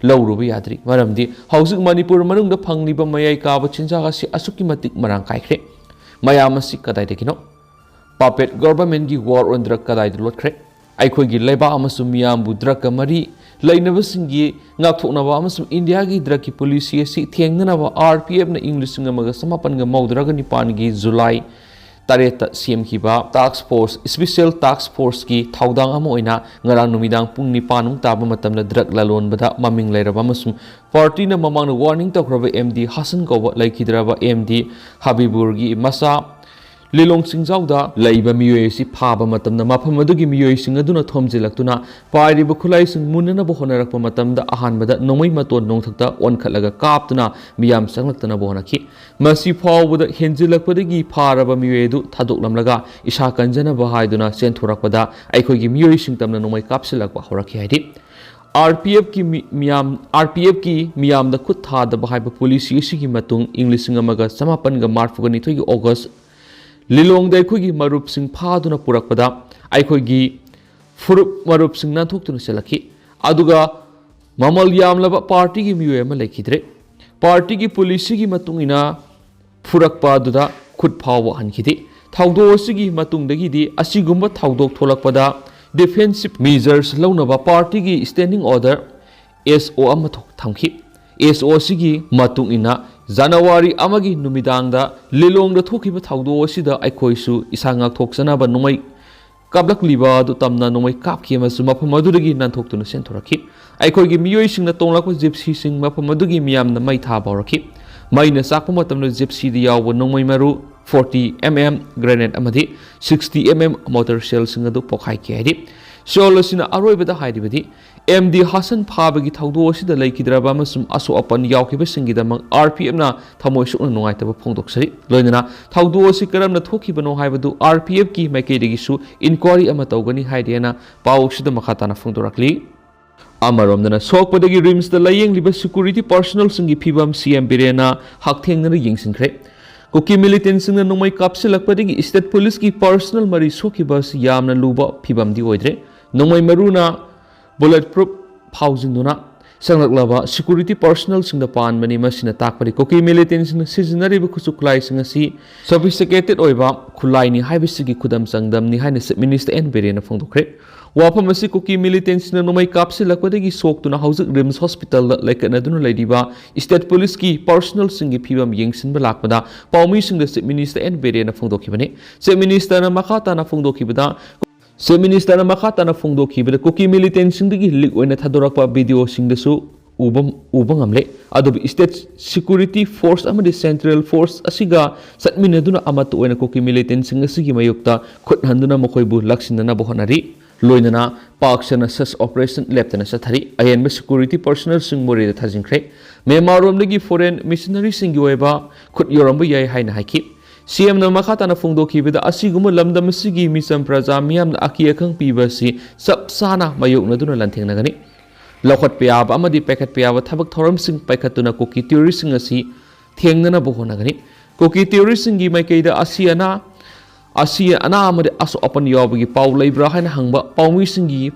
ꯂꯧꯔꯨꯕ ꯌꯥꯗ꯭ꯔꯤ꯫ ꯃꯔꯝꯗꯤ ꯍꯧꯖꯤꯛ ꯃꯅꯤꯄꯨꯔ ꯃꯅꯨꯡꯗ ꯐꯪꯂꯤꯕ ꯃꯌꯥꯏ ꯀꯥꯕ ꯆꯤꯟꯖꯥꯛ ꯑꯁꯤ ꯑꯁꯨꯛꯀꯤ ꯃꯇꯤꯛ ꯃꯔꯥꯡ ꯀꯥꯏꯈ꯭ꯔꯦ꯫ ꯃꯌꯥꯝ ꯑꯁꯤ ꯀꯗꯥꯏꯗꯒꯤꯅꯣ? Puppet government ꯒꯤ war on drug ꯀꯗꯥꯏꯗ ꯂꯣꯠꯈ꯭ꯔꯦ? ꯑꯩꯈꯣꯏꯒꯤ ꯂꯩꯕꯥꯛ ꯑꯃꯁꯨꯡ ꯃꯤꯌꯥꯝꯕꯨ ꯗ꯭ꯔꯒꯀ ꯃꯔꯤ ꯂꯩꯅꯕꯁꯤꯡꯒꯤ ꯉꯥꯛꯊꯣꯛꯅꯕ ꯑꯃꯁꯨꯡ ꯏꯟꯗꯤꯌꯥꯒꯤ ꯗ꯭ꯔꯒꯀꯤ ꯄꯣꯂꯤꯁꯤ ꯑꯁꯤ ꯊꯦꯡꯅꯅꯕ ꯑꯥꯔ ꯄꯤ ꯑꯦꯐꯅ ꯏꯪ ꯂꯤꯁꯤꯡ ꯑꯃꯒ ꯆꯃꯥꯄꯟꯒ ꯃꯧꯗ꯭ꯔꯥꯒ ꯅꯤꯄꯥꯟꯒꯤ ꯖꯨꯂꯥꯏ ꯇꯔꯦꯠꯇ ꯁꯦꯝꯈꯤꯕ task force, special task force ꯀꯤ ꯊꯧꯗꯥꯡ ꯑꯃ ꯑꯣꯏꯅ ꯉꯔꯥꯡ ꯅꯨꯃꯤꯗꯥꯡ ꯄꯨꯡ ꯅꯤꯄꯥꯟꯃꯨꯛ ꯇꯥꯕ ꯃꯇꯝꯗ ꯗ꯭ꯔꯒ ꯂꯂꯣꯟꯕꯗ ꯃꯃꯤꯡ ꯂꯩꯔꯕ ꯑꯃꯁꯨꯡ ꯄꯥꯔꯇꯤꯅ ꯃꯃꯥꯡꯗ warning ꯇꯧꯈ꯭ꯔꯕ ꯑꯦꯝ ꯗꯤ ꯍꯁꯟ ꯀꯧꯕ ꯂꯩꯈꯤꯗ꯭ꯔꯕ ꯑꯦꯝ ꯗꯤ ꯍꯕꯤꯕꯨꯔꯒꯤ ꯃꯆꯥ ꯂꯤꯂꯣꯡ ꯆꯤꯡꯖꯥꯎꯗ ꯂꯩꯕ ꯃꯤꯑꯣꯏ ꯑꯁꯤ ꯐꯥꯕ ꯃꯇꯝꯗ ꯃꯐꯝ ꯑꯗꯨꯒꯤ ꯃꯤꯑꯣꯏꯁꯤꯡ ꯑꯗꯨꯅ ꯊꯣꯝꯖꯤꯜꯂꯛꯇꯨꯅ ꯄꯥꯏꯔꯤꯕ ꯈꯨꯠꯂꯥꯏꯁꯤꯡ ꯃꯨꯟꯅꯅꯕ ꯍꯣꯠꯅꯔꯛꯄ ꯃꯇꯝꯗ ꯑꯍꯥꯟꯕꯗ ꯅꯣꯡꯃꯩ ꯃꯇꯣꯟ ꯅꯣꯡꯊꯛꯇ ꯑꯣꯟꯈꯠꯂꯒ ꯀꯥꯞꯇꯨꯅ ꯃꯤꯌꯥꯝ ꯆꯪꯂꯛꯇꯅꯕ ꯍꯣꯠꯅꯈꯤ꯫ ꯃꯁꯤ ꯐꯥꯎꯕꯗ ꯍꯦꯟꯖꯤꯜꯂꯛꯄꯗꯒꯤ ꯐꯥꯔꯕ ꯃꯤꯑꯣꯏ ꯑꯗꯨ ꯊꯥꯗꯣꯛꯂꯝꯂꯒ ꯏꯁꯥ ꯀꯟꯖꯅꯕ ꯍꯥꯏꯗꯨꯅ ꯆꯦꯟꯊꯣꯔꯛꯄꯗ ꯑꯩꯈꯣꯏꯒꯤ ꯃꯤꯑꯣꯏꯁꯤꯡ ꯇꯝꯅ ꯅꯣꯡꯃꯩ ꯀꯥꯞꯁꯤꯜꯂꯛꯄ ꯍꯧꯔꯛꯈꯤ ꯍꯥꯏꯔꯤ꯫ ꯑꯥꯔ ꯄꯤ ꯑꯦꯐꯀꯤ ꯃꯤ-, ꯃꯤꯌꯥꯝ, ꯑꯥꯔ ꯄꯤ ꯑꯦꯐꯀꯤ ꯃꯤꯌꯥꯝꯗ ꯈꯨꯠ ꯊꯥꯗꯕ ꯍꯥꯏꯕ ꯄꯣꯂꯤꯁꯤ ꯑꯁꯤꯒꯤ ꯃꯇꯨꯡ ꯏꯪ ꯂꯤꯁꯤꯡ ꯑꯃꯒ ꯆꯃꯥꯄꯟꯒ ꯃꯔꯤꯐꯨꯒ ꯅꯤꯊꯣꯏꯒꯤ ꯑꯣꯒꯁ ꯂꯤꯂꯣꯡꯗ ꯑꯩꯈꯣꯏꯒꯤ ꯃꯔꯨꯞꯁꯤꯡ ꯐꯥꯗꯨꯅ ꯄꯨꯔꯛꯄꯗ ꯑꯩꯈꯣꯏꯒꯤ ꯐꯨꯔꯨꯞ ꯃꯔꯨꯞꯁꯤꯡ ꯅꯥꯟꯊꯣꯛꯇꯨꯅ ꯆꯦꯜꯂꯛꯈꯤ꯫ ꯑꯗꯨꯒ ꯃꯃꯜ ꯌꯥꯝꯂꯕ ꯄꯥꯔꯇꯤꯒꯤ ꯃꯤꯑꯣꯏ ꯑꯃ ꯂꯩꯈꯤꯗ꯭ꯔꯦ꯫ ꯄꯥꯔꯇꯤꯒꯤ ꯄꯣꯂꯤꯁꯤꯒꯤ ꯃꯇꯨꯡ ꯏꯟꯅ ꯐꯨꯔꯛꯄ ꯑꯗꯨꯗ ꯈꯨꯠ ꯐꯥꯎꯕ ꯍꯟꯈꯤꯗꯦ꯫ ꯊꯧꯗꯣꯛ ꯑꯁꯤꯒꯤ ꯃꯇꯨꯡꯗꯒꯤꯗꯤ ꯑꯁꯤꯒꯨꯝꯕ ꯊꯧꯗꯣꯛ ꯊꯣꯛꯂꯛꯄꯗ defensive measures ꯂꯧꯅꯕ ꯄꯥꯔꯇꯤꯒꯤ standing order, ꯑꯦꯁ ꯑꯣ ꯑꯃ ꯊꯣꯛ-, ꯊꯝꯈꯤ꯫ ꯑꯦꯁ ꯑꯣ ꯑꯁꯤꯒꯤ ꯃꯇꯨꯡ ꯏꯟꯅ ꯖꯅꯋꯥꯔꯤ ꯑꯃꯒꯤ ꯅꯨꯃꯤꯗꯥꯡꯗ ꯂꯤꯂꯣꯡꯗ ꯊꯣꯛꯈꯤꯕ ꯊꯧꯗꯣꯛ ꯑꯁꯤꯗ ꯑꯩꯈꯣꯏꯁꯨ ꯏꯁꯥ ꯉꯥꯛꯊꯣꯛꯆꯅꯕ ꯅꯣꯡꯃꯩ ꯀꯥꯞꯂꯛꯂꯤꯕ ꯑꯗꯨ ꯇꯝꯅ ꯅꯣꯡꯃꯩ ꯀꯥꯞꯈꯤ ꯑꯃꯁꯨꯡ ꯃꯐꯝ ꯑꯗꯨꯗꯒꯤ ꯅꯥꯟꯊꯣꯛꯇꯨꯅ ꯆꯦꯟꯊꯣꯔꯛꯈꯤ꯫ ꯑꯩꯈꯣꯏꯒꯤ ꯃꯤꯑꯣꯏꯁꯤꯡꯅ ꯇꯣꯡꯂꯛꯄ ꯖꯤꯞꯁꯤꯁꯤꯡ ꯃꯐꯝ ꯑꯗꯨꯒꯤ ꯃꯤꯌꯥꯝꯅ ꯃꯩ ꯊꯥꯕ ꯍꯧꯔꯛꯈꯤ꯫ ꯃꯩꯅ ꯆꯥꯛꯄ ꯃꯇꯝꯗ ꯖꯤꯞꯁꯤꯗ ꯌꯥꯎꯕ ꯅꯣꯡꯃꯩ ꯃꯔꯨ forty M M grenade ꯑꯃꯗꯤ sixty M M mortar shellꯁꯤꯡ ꯑꯗꯨ ꯄꯣꯈꯥꯏꯈꯤ ꯍꯥꯏꯔꯤ꯫ ꯆꯌꯣꯜ ꯑꯁꯤꯅ ꯑꯔꯣꯏꯕꯗ ꯍꯥꯏꯔꯤꯕꯗꯤ, ꯑꯦꯝ ꯗꯤ ꯍꯥꯁꯟ ꯐꯥꯕꯒꯤ ꯊꯧꯗꯣꯛ ꯑꯁꯤꯗ ꯂꯩꯈꯤꯗ꯭ꯔꯕ ꯑꯃꯁꯨꯡ ꯑꯁꯣꯛ ꯑꯄꯟ ꯌꯥꯎꯈꯤꯕꯁꯤꯡꯒꯤꯗꯃꯛ ꯑꯥꯔ ꯄꯤ ꯑꯦꯐꯅ ꯊꯃꯣꯏ ꯁꯣꯛꯅ ꯅꯨꯡꯉꯥꯏꯇꯕ ꯐꯣꯡꯗꯣꯛꯆꯔꯤ꯫ ꯂꯣꯏꯅꯅ ꯊꯧꯗꯣꯛ ꯑꯁꯤ ꯀꯔꯝꯅ ꯊꯣꯛꯈꯤꯕꯅꯣ ꯍꯥꯏꯕꯗꯨ ꯑꯥꯔ ꯄꯤ ꯑꯦꯐꯀꯤ ꯃꯥꯏꯀꯩꯗꯒꯤꯁꯨ inquiry ꯑꯃ ꯇꯧꯒꯅꯤ ꯍꯥꯏꯔꯤ ꯍꯥꯏꯅ ꯄꯥꯎ ꯑꯁꯤꯗ ꯃꯈꯥ ꯇꯥꯅ ꯐꯣꯡꯗꯣꯔꯛꯂꯤ꯫ ꯑꯃꯔꯣꯝꯗꯅ ꯁꯣꯛꯄꯗꯒꯤ ꯔꯤꯝꯁꯇ ꯂꯥꯌꯦꯡꯂꯤꯕ security personnelꯁꯤꯡꯒꯤ ꯐꯤꯚꯝ ꯁꯤ ꯑꯦꯝ ꯕꯤꯔꯦꯟꯅ ꯍꯛꯊꯦꯡꯅꯅ ꯌꯦꯡꯁꯤꯟꯈ꯭ꯔꯦ꯫ ꯀꯨꯀꯤ ꯃꯤꯂꯤꯇꯦꯟꯁꯤꯡꯅ ꯅꯣꯡꯃꯩ ꯀꯥꯞꯁꯤꯜꯂꯛꯄꯗꯒꯤ ꯁ꯭ꯇꯦꯠ ꯄꯨꯂꯤꯁꯀꯤ ꯄꯔꯁꯅꯦꯜ ꯃꯔꯤ ꯁꯣꯛꯈꯤꯕ ꯑꯁꯤ ꯌꯥꯝꯅ ꯂꯨꯕ ꯐꯤꯕꯝꯗꯤ ꯑꯣꯏꯗ꯭ꯔꯦ꯫ ꯅꯣꯡꯃꯩ ꯃꯔꯨꯅ ꯕꯨꯂꯦꯠ ꯄ꯭ꯔꯨꯐ ꯐꯥꯎꯖꯤꯟꯗꯨꯅ ꯆꯪꯂꯛꯂꯕ ꯁꯦꯀ꯭ꯌꯨꯔꯤꯇꯤ ꯄꯔꯁꯅꯦꯜꯁꯤꯡꯗ ꯄꯥꯟꯕꯅꯤ꯫ ꯃꯁꯤꯅ ꯇꯥꯛꯄꯗꯤ ꯀꯨꯀꯤ ꯃꯤꯂꯤꯇꯦꯟꯁꯤꯡꯅ ꯁꯤꯖꯤꯟꯅꯔꯤꯕ ꯈꯨꯠꯁꯨ ꯈꯨꯠꯂꯥꯏꯁꯤꯡ ꯑꯁꯤ ꯁꯣꯐꯤꯁꯇꯤꯀꯦꯇꯦꯗ ꯑꯣꯏꯕ ꯈꯨꯠꯂꯥꯏꯅꯤ ꯍꯥꯏꯕꯁꯤꯒꯤ ꯈꯨꯗꯝ ꯆꯥꯡꯗꯝꯅꯤ ꯍꯥꯏꯅ ꯆꯤꯐ ꯃꯤꯅꯤꯁꯇꯔ ꯑꯦꯟ ꯕꯤꯔꯦꯟꯅ ꯐꯣꯡꯗꯣꯛꯈ꯭ꯔꯦ꯫ ꯋꯥꯐꯝ ꯑꯁꯤ ꯀꯨꯀꯤ ꯃꯤꯂꯤꯇꯦꯟꯁꯤꯡꯅ ꯅꯣꯡꯃꯩ ꯀꯥꯞꯁꯤꯜꯂꯛꯄꯗꯒꯤ ꯁꯣꯛꯇꯨꯅ ꯍꯧꯖꯤꯛ ꯔꯤꯝꯁ ꯍꯣꯁꯄꯤꯇꯥꯜꯗ ꯂꯩꯀꯠꯅꯗꯨꯅ ꯂꯩꯔꯤꯕ ꯁ꯭ꯇꯦꯠ ꯄꯨꯂꯤꯁꯀꯤ ꯄꯔꯁꯅꯦꯜꯁꯤꯡꯒꯤ ꯐꯤꯕꯝ ꯌꯦꯡꯁꯤꯟꯕ ꯂꯥꯛꯄꯗ ꯄꯥꯎꯃꯤꯁꯤꯡꯗ ꯆꯤꯐ ꯃꯤꯅꯤꯁꯇꯔ ꯑꯦꯟ ꯕꯤꯔꯦꯟꯅ ꯐꯣꯡꯗꯣꯛꯈꯤꯕꯅꯤ꯫ ꯆꯤꯐ ꯃꯤꯅꯤꯁꯇꯔꯅ ꯃꯈꯥ ꯇꯥꯅ ꯐꯣꯡꯗꯣꯛꯈꯤꯕꯗ, ꯆꯤꯐ ꯃꯤꯅꯤꯁꯇꯔꯅ ꯃꯈꯥ ꯇꯥꯅ ꯐꯣꯡꯗꯣꯛꯈꯤꯕꯗ ꯀꯨꯀꯤ ꯃꯤꯂꯤꯇꯦꯟꯁꯤꯡꯗꯒꯤ ꯂꯤꯛ ꯑꯣꯏꯅ ꯊꯥꯗꯣꯔꯛꯄ ꯚꯤꯗꯤꯑꯣꯁꯤꯡꯗꯁꯨ ꯎꯕ, ꯎꯕ ꯉꯝꯂꯦ꯫ ꯑꯗꯨꯕꯨ ꯁ꯭ꯇꯦꯠ ꯁꯦꯀ꯭ꯌꯨꯔꯤꯇꯤ ꯐꯣꯔꯁ ꯑꯃꯗꯤ ꯁꯦꯟꯇ꯭ꯔꯦꯜ ꯐꯣꯔꯁ ꯑꯁꯤꯒ ꯆꯠꯃꯤꯟꯅꯗꯨꯅ ꯑꯃꯠꯇ ꯑꯣꯏꯅ ꯀꯨꯀꯤ ꯃꯤꯂꯤꯇꯦꯟꯁꯤꯡ ꯑꯁꯤꯒꯤ ꯃꯥꯌꯣꯛꯇ ꯈꯨꯠ ꯍꯟꯗꯨꯅ ꯃꯈꯣꯏꯕꯨ ꯂꯥꯛꯁꯤꯟꯅꯅꯕ ꯍꯣꯠꯅꯔꯤ꯫ ꯂꯣꯏꯅꯅ ꯄꯥꯛ ꯁꯟꯅ ꯁꯔꯆ ꯑꯣꯄꯔꯦꯁꯟ ꯂꯦꯞꯇꯅ ꯆꯠꯊꯔꯤ꯫ ꯑꯍꯦꯟꯕ ꯁꯦꯀ꯭ꯌꯨꯔꯤꯇꯤ ꯄꯔꯁꯅꯦꯜꯁꯤꯡ ꯃꯣꯔꯦꯗ ꯊꯥꯖꯤꯟꯈ꯭ꯔꯦ꯫ ꯃ꯭ꯌꯥꯟꯃꯥꯔꯔꯣꯝꯗꯒꯤ ꯐꯣꯔꯦꯟ ꯃꯤꯁꯅꯔꯤꯁꯤꯡꯒꯤ ꯑꯣꯏꯕ ꯈꯨꯠ ꯌꯧꯔꯝꯕ ꯌꯥꯏ ꯍꯥꯏꯅ ꯍꯥꯏꯈꯤ꯫ ꯁꯤꯑꯦꯝꯅ ꯃꯈꯥ ꯇꯥꯅ ꯐꯣꯡꯗꯣꯛꯈꯤꯕꯗ, ꯑꯁꯤꯒꯨꯝꯕ ꯂꯝꯗꯝ ꯑꯁꯤꯒꯤ ꯃꯤꯆꯝ ꯄ꯭ꯔꯖꯥ ꯃꯤꯌꯥꯝꯅ ꯑꯀꯤ ꯑꯈꯪ ꯄꯤꯕ ꯑꯁꯤ ꯆꯞ ꯆꯥꯅ ꯃꯥꯌꯣꯛꯅꯗꯨꯅ ꯂꯥꯟꯊꯦꯡꯅꯒꯅꯤ꯫ ꯂꯧꯈꯠꯄ ꯌꯥꯕ ꯑꯃꯗꯤ ꯄꯥꯏꯈꯠꯄ ꯌꯥꯕ ꯊꯕꯛ ꯊꯧꯔꯝꯁꯤꯡ ꯄꯥꯏꯈꯠꯇꯨꯅ ꯀꯨꯀꯤ ꯇꯦꯔꯣꯔꯤꯁꯁꯤꯡ ꯑꯁꯤ ꯊꯦꯡꯅꯅꯕ ꯍꯣꯠꯅꯒꯅꯤ꯫ ꯀꯨꯀꯤ ꯇꯦꯔꯣꯔꯤꯁꯁꯤꯡꯒꯤ ꯃꯥꯏꯀꯩꯗ ꯑꯁꯤ ꯑꯅꯥ, ꯑꯁꯤ ꯑꯅꯥ ꯑꯃꯗꯤ ꯑꯁꯣꯛ ꯑꯄꯟ ꯌꯥꯎꯕꯒꯤ ꯄꯥꯎ ꯂꯩꯕ꯭ꯔꯥ ꯍꯥꯏꯅ ꯍꯪꯕ ꯄꯥꯎꯃꯤꯁꯤꯡꯒꯤ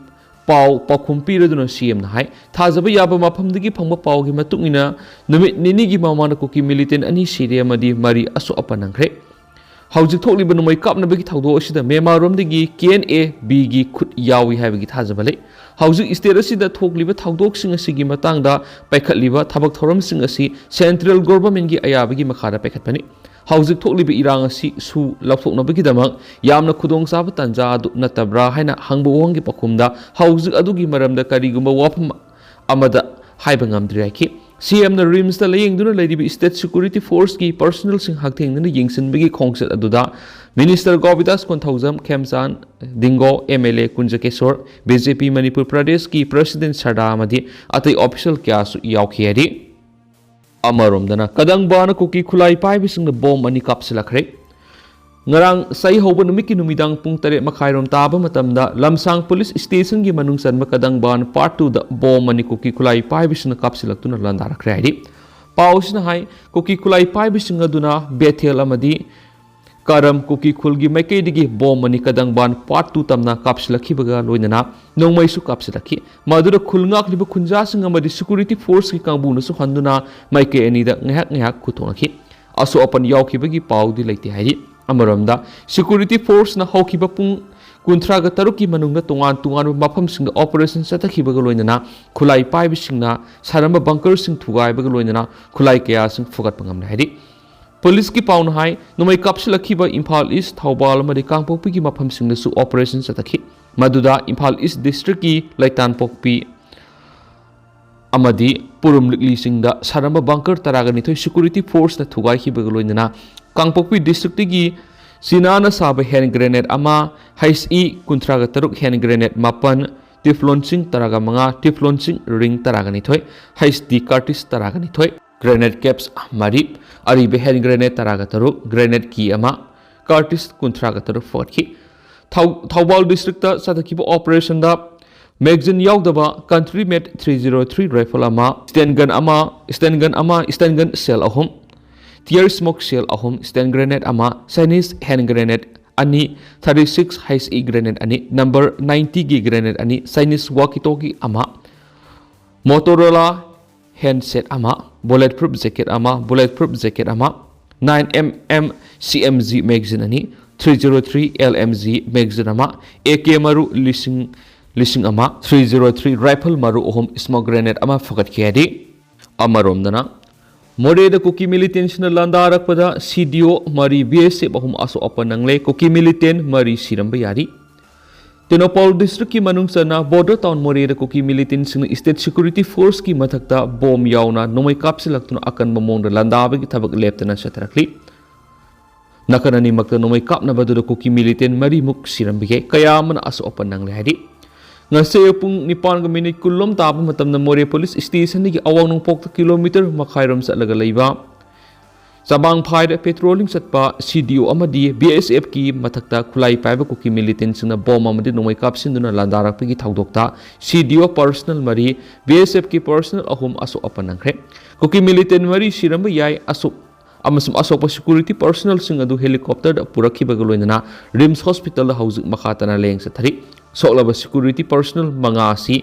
ꯄꯥꯎ ꯄꯥꯎꯈꯨꯝ ꯄꯤꯔꯗꯨꯅ ꯁꯤꯑꯦꯝꯅ ꯍꯥꯏ, ꯊꯥꯖꯕ ꯌꯥꯕ ꯃꯐꯝꯗꯒꯤ ꯐꯪꯕ ꯄꯥꯎꯒꯤ ꯃꯇꯨꯡ ꯏꯟꯅ ꯅꯨꯃꯤꯠ ꯅꯤꯅꯤꯒꯤ ꯃꯃꯥꯡꯗ ꯀꯨꯀꯤ ꯃꯤꯂꯤꯇꯦꯟ ꯑꯅꯤ ꯁꯤꯔꯦ ꯑꯃꯗꯤ ꯃꯔꯤ ꯑꯁꯣꯛ ꯑꯄꯟ ꯅꯪꯈ꯭ꯔꯦ꯫ ꯍꯧꯖꯤꯛ ꯊꯣꯛꯂꯤꯕ ꯅꯣꯡꯃꯩ ꯀꯥꯞꯅꯕꯒꯤ ꯊꯧꯗꯣꯛ ꯑꯁꯤꯗ ꯃ꯭ꯌꯥꯟꯃꯥꯔꯔꯣꯝꯗꯒꯤ ꯀꯦ ꯑꯦꯟ ꯑꯦ ꯕꯤꯒꯤ ꯈꯨꯠ ꯌꯥꯎꯏ ꯍꯥꯏꯕꯒꯤ ꯊꯥꯖꯕ ꯂꯩ꯫ ꯍꯧꯖꯤꯛ ꯁ꯭ꯇꯦꯠ ꯑꯁꯤꯗ ꯊꯣꯛꯂꯤꯕ ꯊꯧꯗꯣꯛꯁꯤꯡ ꯑꯁꯤꯒꯤ ꯃꯇꯥꯡꯗ ꯄꯥꯏꯈꯠꯂꯤꯕ ꯊꯕꯛ ꯊꯧꯔꯝꯁꯤꯡ ꯑꯁꯤ ꯁꯦꯟꯇ꯭ꯔꯦꯜ ꯒꯣꯚꯔꯟꯃꯦꯟꯠꯀꯤ ꯑꯌꯥꯕꯒꯤ ꯃꯈꯥꯗ ꯄꯥꯏꯈꯠꯄꯅꯤ꯫ ꯍꯧꯖꯤꯛ ꯊꯣꯛꯂꯤꯕ ꯏꯔꯥꯡ ꯑꯁꯤ ꯁꯨ ꯂꯧꯊꯣꯛꯅꯕꯒꯤꯗꯃꯛ ꯌꯥꯝꯅ ꯈꯨꯗꯣꯡꯆꯥꯕ ꯇꯥꯟꯖꯥ ꯑꯗꯨ ꯅꯠꯇꯕ꯭ꯔꯥ ꯍꯥꯏꯅ ꯍꯪꯕ ꯋꯥꯍꯪꯒꯤ ꯄꯥꯎꯈꯨꯝꯗ ꯍꯧꯖꯤꯛ ꯑꯗꯨꯒꯤ ꯃꯔꯝꯗ ꯀꯔꯤꯒꯨꯝꯕ ꯋꯥꯐꯝ ꯑꯃꯗ ꯍꯥꯏꯕ ꯉꯝꯗ꯭ꯔꯤ ꯍꯥꯏꯈꯤ꯫ ꯁꯤꯑꯦꯝꯅ ꯔꯤꯝꯁꯇ ꯂꯥꯌꯦꯡꯗꯨꯅ ꯂꯩꯔꯤꯕ ꯁ꯭ꯇꯦꯠ ꯁꯦꯀ꯭ꯌꯨꯔꯤꯇꯤ ꯐꯣꯔꯁꯀꯤ ꯄꯔꯁꯅꯦꯜꯁꯤꯡ ꯍꯛꯊꯦꯡꯅꯅ ꯌꯦꯡꯁꯤꯟꯕꯒꯤ ꯈꯣꯡꯆꯠ ꯑꯗꯨꯗ ꯃꯤꯅꯤꯁꯇꯔ ꯒꯣꯕꯤꯟꯗꯥꯁ ꯀꯣꯟꯊꯧꯖꯝ, ꯈꯦꯝꯆꯥꯟ ꯗꯤꯡꯒꯣ, M L A Kunjakesor, B J P Manipur ꯄ꯭ꯔꯗꯦꯁꯀꯤ ꯄ꯭ꯔꯁꯤꯗꯦꯟꯠ ꯁꯔꯗꯥ ꯑꯃꯗꯤ ꯑꯇꯩ ꯑꯣꯐꯤꯁꯤꯌꯦꯜ ꯀꯌꯥꯁꯨ ꯌꯥꯎꯈꯤ ꯍꯥꯏꯔꯤ꯫ ꯑꯃꯔꯣꯝꯗꯅ ꯀꯗꯪꯕꯥꯅ ꯀꯨꯀꯤ ꯈꯨꯠꯂꯥꯏ ꯄꯥꯏꯕꯁꯤꯡꯗ ꯕꯣꯝ ꯑꯅꯤ ꯀꯥꯞꯁꯤꯜꯂꯛꯈ꯭ꯔꯦ꯫ ꯉꯔꯥꯡ ꯆꯍꯤ ꯍꯧꯕ ꯅꯨꯃꯤꯠꯀꯤ ꯅꯨꯃꯤꯗꯥꯡ ꯄꯨꯡ ꯇꯔꯦꯠ ꯃꯈꯥꯏꯔꯣꯝ ꯇꯥꯕ ꯃꯇꯝꯗ ꯂꯝꯁꯥꯡ ꯄꯨꯂꯤꯁ ꯁ꯭ꯇꯦꯁꯟꯒꯤ ꯃꯅꯨꯡ ꯆꯟꯕ ꯀꯗꯪꯕꯥꯟ ꯄꯥꯔꯠ ꯇꯨꯗ ꯕꯣꯝ ꯑꯅꯤ ꯀꯨꯀꯤ ꯈꯨꯠꯂꯥꯏ ꯄꯥꯏꯕꯁꯤꯡꯅ ꯀꯥꯞꯁꯤꯜꯂꯛꯇꯨꯅ ꯂꯥꯟꯗꯥꯔꯛꯈ꯭ꯔꯦ ꯍꯥꯏꯔꯤ꯫ ꯄꯥꯎꯁꯤꯅ ꯍꯥꯏ, ꯀꯨꯀꯤ ꯈꯨꯠꯂꯥꯏ ꯄꯥꯏꯕꯁꯤꯡ ꯑꯗꯨꯅ ꯕꯦꯊꯦꯜ ꯑꯃꯗꯤ ꯀꯥꯔꯝ ꯀꯨꯀꯤ ꯈꯨꯜꯒꯤ ꯃꯥꯏꯀꯩꯗꯒꯤ ꯕꯣꯝ ꯑꯅꯤ ꯀꯗꯪꯕꯥꯟ ꯄꯥꯠ ꯇꯨ ꯇꯝꯅ ꯀꯥꯞꯁꯤꯜꯂꯛꯈꯤꯕꯒ ꯂꯣꯏꯅꯅ ꯅꯣꯡꯃꯩꯁꯨ ꯀꯥꯞꯁꯤꯜꯂꯛꯈꯤ꯫ ꯃꯗꯨꯗ ꯈꯨꯜ ꯉꯥꯛꯂꯤꯕ ꯈꯨꯟꯖꯥꯁꯤꯡ ꯑꯃꯗꯤ ꯁꯦꯀ꯭ꯌꯨꯔꯤꯇꯤ ꯐꯣꯔꯁꯀꯤ ꯀꯥꯡꯕꯨꯅꯁꯨ ꯍꯟꯗꯨꯅ ꯃꯥꯏꯀꯩ ꯑꯅꯤꯗ ꯉꯥꯏꯍꯥꯛ ꯉꯥꯏꯍꯥꯛ ꯈꯨꯠꯊꯣꯛꯅꯈꯤ꯫ ꯑꯁꯣꯛ ꯑꯄꯟ ꯌꯥꯎꯈꯤꯕꯒꯤ ꯄꯥꯎꯗꯤ ꯂꯩꯇꯦ ꯍꯥꯏꯔꯤ꯫ ꯑꯃꯔꯣꯝꯗ, ꯁꯦꯀ꯭ꯌꯨꯔꯤꯇꯤ ꯐꯣꯔꯁꯅ ꯍꯧꯈꯤꯕ ꯄꯨꯡ ꯀꯨꯟꯊ꯭ꯔꯥꯒ ꯇꯔꯨꯛꯀꯤ ꯃꯅꯨꯡꯗ ꯇꯣꯉꯥꯟ ꯇꯣꯉꯥꯟꯕ ꯃꯐꯝꯁꯤꯡꯗ ꯑꯣꯄꯔꯦꯁꯟ ꯆꯠꯊꯈꯤꯕꯒ ꯂꯣꯏꯅꯅ ꯈꯨꯠꯂꯥꯏ ꯄꯥꯏꯕꯁꯤꯡꯅ ꯁꯥꯔꯝꯕ ꯕꯪꯀꯔꯁꯤꯡ ꯊꯨꯒꯥꯏꯕꯒ ꯂꯣꯏꯅꯅ ꯈꯨꯠꯂꯥꯏ ꯀꯌꯥꯁꯤꯡ ꯐꯨꯒꯠꯄ ꯉꯝꯂꯦ ꯍꯥꯏꯔꯤ꯫ ꯄꯨꯂꯤꯁꯀꯤ ꯄꯥꯎꯅ ꯍꯥꯏ, ꯅꯣꯡꯃꯩ ꯀꯥꯞꯁꯤꯜꯂꯛꯈꯤꯕ ꯏꯝꯐꯥꯜ ꯏꯁ, ꯊꯧꯕꯥꯜ ꯑꯃꯗꯤ ꯀꯥꯡꯄꯣꯛꯄꯤꯒꯤ ꯃꯐꯝꯁꯤꯡꯗꯁꯨ ꯑꯣꯄꯔꯦꯁꯟ ꯆꯠꯊꯈꯤ꯫ ꯃꯗꯨꯗ ꯏꯝꯐꯥꯜ ꯏꯁ ꯗꯤꯁꯇ꯭ꯔꯤꯛꯀꯤ ꯂꯩꯇꯥꯟꯄꯣꯛꯄꯤ ꯑꯃꯗꯤ ꯄꯨꯔꯨꯝ ꯂꯤꯛꯂꯤꯁꯤꯡꯗ ꯁꯥꯔꯝꯕ ꯕꯪꯀꯔ ꯇꯔꯥꯒ ꯅꯤꯊꯣꯏ ꯁꯦꯀ꯭ꯌꯨꯔꯤꯇꯤ ꯐꯣꯔꯁꯅ ꯊꯨꯒꯥꯏꯈꯤꯕꯒ ꯂꯣꯏꯅꯅ ꯀꯥꯡꯄꯣꯛꯄꯤ ꯗꯤꯁꯇ꯭ꯔꯤꯛꯇꯒꯤ ꯆꯤꯅꯥꯅ ꯁꯥꯕ ꯍꯦꯟ ꯒ꯭ꯔꯦꯅꯦꯗ ꯑꯃ, ꯍꯩꯁ ꯏ ꯀꯨꯟꯊ꯭ꯔꯥꯒ ꯇꯔꯨꯛ ꯍꯦꯟ ꯒ꯭ꯔꯦꯅꯦꯗ ꯃꯥꯄꯟ, ꯇꯤꯐꯂꯣꯟꯁꯤꯡ ꯇꯔꯥꯒ ꯃꯉꯥ, ꯇꯤꯐꯂꯣꯟꯁꯤꯡ ꯔꯤꯡ ꯇꯔꯥꯒ ꯅꯤꯊꯣꯏ, ꯍꯩꯁ ꯗꯤ ꯀꯥꯔꯇꯤꯁ ꯇꯔꯥꯒ ꯅꯤꯊꯣꯏ, ꯒ꯭ꯔꯦꯅꯦꯗ ꯀꯦꯞꯁ ꯃꯔꯤ, ꯑꯔꯤꯕ ꯍꯦꯟ ꯒ꯭ꯔꯦꯅꯦꯗ ꯇꯔꯥꯒ ꯇꯔꯨꯛ, ꯒ꯭ꯔꯦꯅꯦꯗ ꯀꯤ ꯑꯃ, ꯀꯥꯔꯇꯤꯁ ꯀꯨꯟꯊ꯭ꯔꯥꯒ ꯇꯔꯨꯛ ꯐꯒꯠꯈꯤ꯫ ꯊꯧ-, ꯊꯧꯕꯥꯜ ꯗꯤꯁꯇ꯭ꯔꯤꯛꯇ ꯆꯠꯊꯈꯤꯕ ꯑꯣꯄꯔꯦꯁꯟꯗ ꯃꯦꯒꯖꯤꯟ ꯌꯥꯎꯗꯕ ꯀꯟꯇ꯭ꯔꯤ ꯃꯦꯗ ꯊ꯭ꯔꯤ ꯖꯤꯔꯣ ꯊ꯭ꯔꯤ ꯔꯥꯏꯐꯜ ꯑꯃ, ꯁ꯭ꯇꯦꯟꯒꯟ ꯑꯃ, ꯁ꯭ꯇꯦꯟꯒꯟ ꯑꯃ, ꯁ꯭ꯇꯦꯟꯒꯟ ꯁꯦꯜ ꯑꯍꯨꯝ, ꯇꯤꯌꯔ ꯁ꯭ꯃꯣꯛ ꯁꯦꯜ ꯑꯍꯨꯝ, ꯁ꯭ꯇꯦꯟ ꯒ꯭ꯔꯦꯅꯦꯗ ꯑꯃ, ꯆꯥꯏꯅꯤꯁ ꯍꯦꯟ ꯒ꯭ꯔꯦꯅꯦꯗ ꯑꯅꯤ, thirty six H E grenade ꯑꯅꯤ, ꯅꯝꯕꯔ ꯅꯥꯏꯟꯇꯤꯒꯤ ꯒ꯭ꯔꯦꯅꯦꯗ ꯑꯅꯤ, ꯆꯥꯏꯅꯤꯁ ꯋꯥꯀꯤ ꯇꯣꯀꯤ ꯑꯃ, ꯃꯣꯇꯣꯔꯣꯂꯥ ꯍꯦꯟꯁꯦꯠ ꯑꯃ, ꯕꯨꯂꯦꯠ ꯄ꯭ꯔꯨꯐ ꯖꯦꯀꯦꯠ ꯑꯃ, ꯕꯨꯂꯦꯠ ꯄ꯭ꯔꯨꯐ ꯖꯦꯀꯦꯠ ꯑꯃ, nine M M C M G magazine ꯑꯅꯤ, three zero three L M G magazine ꯑꯃ, A ꯀꯦ ꯃꯔꯨ ꯂꯤꯁꯤꯡ, ꯂꯤꯁꯤꯡ ꯑꯃ, ꯊ꯭ꯔꯤ ꯖꯤꯔꯣ ꯊ꯭ꯔꯤ ꯔꯥꯏꯐꯜ ꯃꯔꯨ ꯑꯍꯨꯝ, ꯁ꯭ꯃꯣꯛ ꯒ꯭ꯔꯦꯅꯦꯗ ꯑꯃ ꯐꯒꯠꯈꯤ ꯍꯥꯏꯔꯤ꯫ ꯑꯃꯔꯣꯝꯗꯅ, ꯃꯣꯔꯦꯗ ꯀꯨꯀꯤ ꯃꯤꯂꯤꯇꯦꯟꯁꯤꯡꯅ ꯂꯥꯟꯗꯥꯔꯛꯄꯗ ꯁꯤ ꯗꯤ ꯑꯣ ꯃꯔꯤ, ꯕꯤ ꯑꯦꯁ ꯑꯦꯐ ꯑꯍꯨꯝ ꯑꯁꯣꯛ ꯑꯄꯟ ꯅꯪꯂꯦ꯫ ꯀꯨꯀꯤ ꯃꯤꯂꯤꯇꯦꯟ ꯃꯔꯤ ꯁꯤꯔꯝꯕ ꯌꯥꯔꯤ꯫ ꯇꯦꯡꯅꯧꯄꯜ ꯗꯤꯁꯇ꯭ꯔꯤꯛꯀꯤ ꯃꯅꯨꯡ ꯆꯟꯅ ꯕꯣꯔꯗꯔ ꯇꯥꯎꯟ ꯃꯣꯔꯦꯗ ꯀꯨꯀꯤ ꯃꯤꯂꯤꯇꯦꯟꯁꯤꯡꯅ ꯁ꯭ꯇꯦꯠ ꯁꯦꯀ꯭ꯌꯨꯔꯤꯇꯤ ꯐꯣꯔꯁꯀꯤ ꯃꯊꯛꯇ ꯕꯣꯝ ꯌꯥꯎꯅ ꯅꯣꯡꯃꯩ ꯀꯥꯞꯁꯤꯜꯂꯛꯇꯨꯅ ꯑꯀꯟꯕ ꯃꯑꯣꯡꯗ ꯂꯥꯟꯗꯥꯕꯒꯤ ꯊꯕꯛ ꯂꯦꯞꯇꯅ ꯆꯠꯊꯔꯛꯂꯤ꯫ ꯅꯥꯀꯟ ꯑꯅꯤꯃꯛꯇ ꯅꯣꯡꯃꯩ ꯀꯥꯞꯅꯕꯗꯨꯗ ꯀꯨꯀꯤ ꯃꯤꯂꯤꯇꯦꯟ ꯃꯔꯤꯃꯨꯛ ꯁꯤꯔꯝꯕ ꯌꯥꯏ, ꯀꯌꯥ ꯑꯃꯅ ꯑꯁꯣꯛ ꯑꯄꯟ ꯅꯪꯂꯦ ꯍꯥꯏꯔꯤ꯫ ꯉꯁꯤ ꯑꯌꯨꯛ ꯄꯨꯡ ꯅꯤꯄꯥꯟꯒ ꯃꯤꯅꯤꯠ ꯀꯨꯟꯂꯣꯝ ꯇꯥꯕ ꯃꯇꯝꯗ ꯃꯣꯔꯦ ꯄꯨꯂꯤꯁ ꯁ꯭ꯇꯦꯁꯟꯗꯒꯤ ꯑꯋꯥꯡ ꯅꯣꯡꯄꯣꯛꯇ ꯀꯤꯂꯣꯃꯤꯇꯔ ꯃꯈꯥꯏꯔꯣꯝ ꯆꯠꯂꯒ ꯂꯩꯕ ꯆꯕꯥꯡ ꯐꯥꯏꯗ ꯄꯦꯇ꯭ꯔꯣꯂꯤꯡ ꯆꯠꯄ ꯁꯤ ꯗꯤ ꯑꯣ ꯑꯃꯗꯤ ꯕꯤ ꯑꯦꯁ ꯑꯦꯐꯀꯤ ꯃꯊꯛꯇ ꯈꯨꯠꯂꯥꯏ ꯄꯥꯏꯕ ꯀꯨꯀꯤ ꯃꯤꯂꯤꯇꯦꯟꯁꯤꯡꯅ ꯕꯣꯝ ꯑꯃꯗꯤ ꯅꯣꯡꯃꯩ ꯀꯥꯞꯁꯤꯟꯗꯨꯅ ꯂꯥꯟꯗꯥꯔꯛꯄꯒꯤ ꯊꯧꯗꯣꯛꯇ ꯁꯤ ꯗꯤ ꯑꯣ ꯄꯔꯁꯅꯦꯜ ꯃꯔꯤ, ꯕꯤ ꯑꯦꯁ ꯑꯦꯐꯀꯤ ꯄꯔꯁꯅꯦꯜ ꯑꯍꯨꯝ ꯑꯁꯣꯛ ꯑꯄꯟ ꯅꯪꯈ꯭ꯔꯦ꯫ ꯀꯨꯀꯤ ꯃꯤꯂꯤꯇꯦꯟ ꯃꯔꯤ ꯁꯤꯔꯝꯕ ꯌꯥꯏ꯫ ꯑꯁꯣꯛ ꯑꯃꯁꯨꯡ ꯑꯁꯣꯛꯄ ꯁꯦꯀ꯭ꯌꯨꯔꯤꯇꯤ ꯄꯔꯁꯅꯦꯜꯁꯤꯡ ꯑꯗꯨ ꯍꯦꯂꯤꯀꯣꯞꯇꯔꯗ ꯄꯨꯔꯛꯈꯤꯕꯒ ꯂꯣꯏꯅꯅ ꯔꯤꯝꯁ ꯍꯣꯁꯄꯤꯇꯥꯜꯗ ꯍꯧꯖꯤꯛ ꯃꯈꯥ ꯇꯥꯅ ꯂꯥꯌꯦꯡ ꯆꯠꯊꯔꯤ꯫ ꯁꯣꯛꯂꯕ ꯁꯦꯀ꯭ꯌꯨꯔꯤꯇꯤ ꯄꯔꯁꯅꯦꯜ ꯃꯉꯥ ꯑꯁꯤ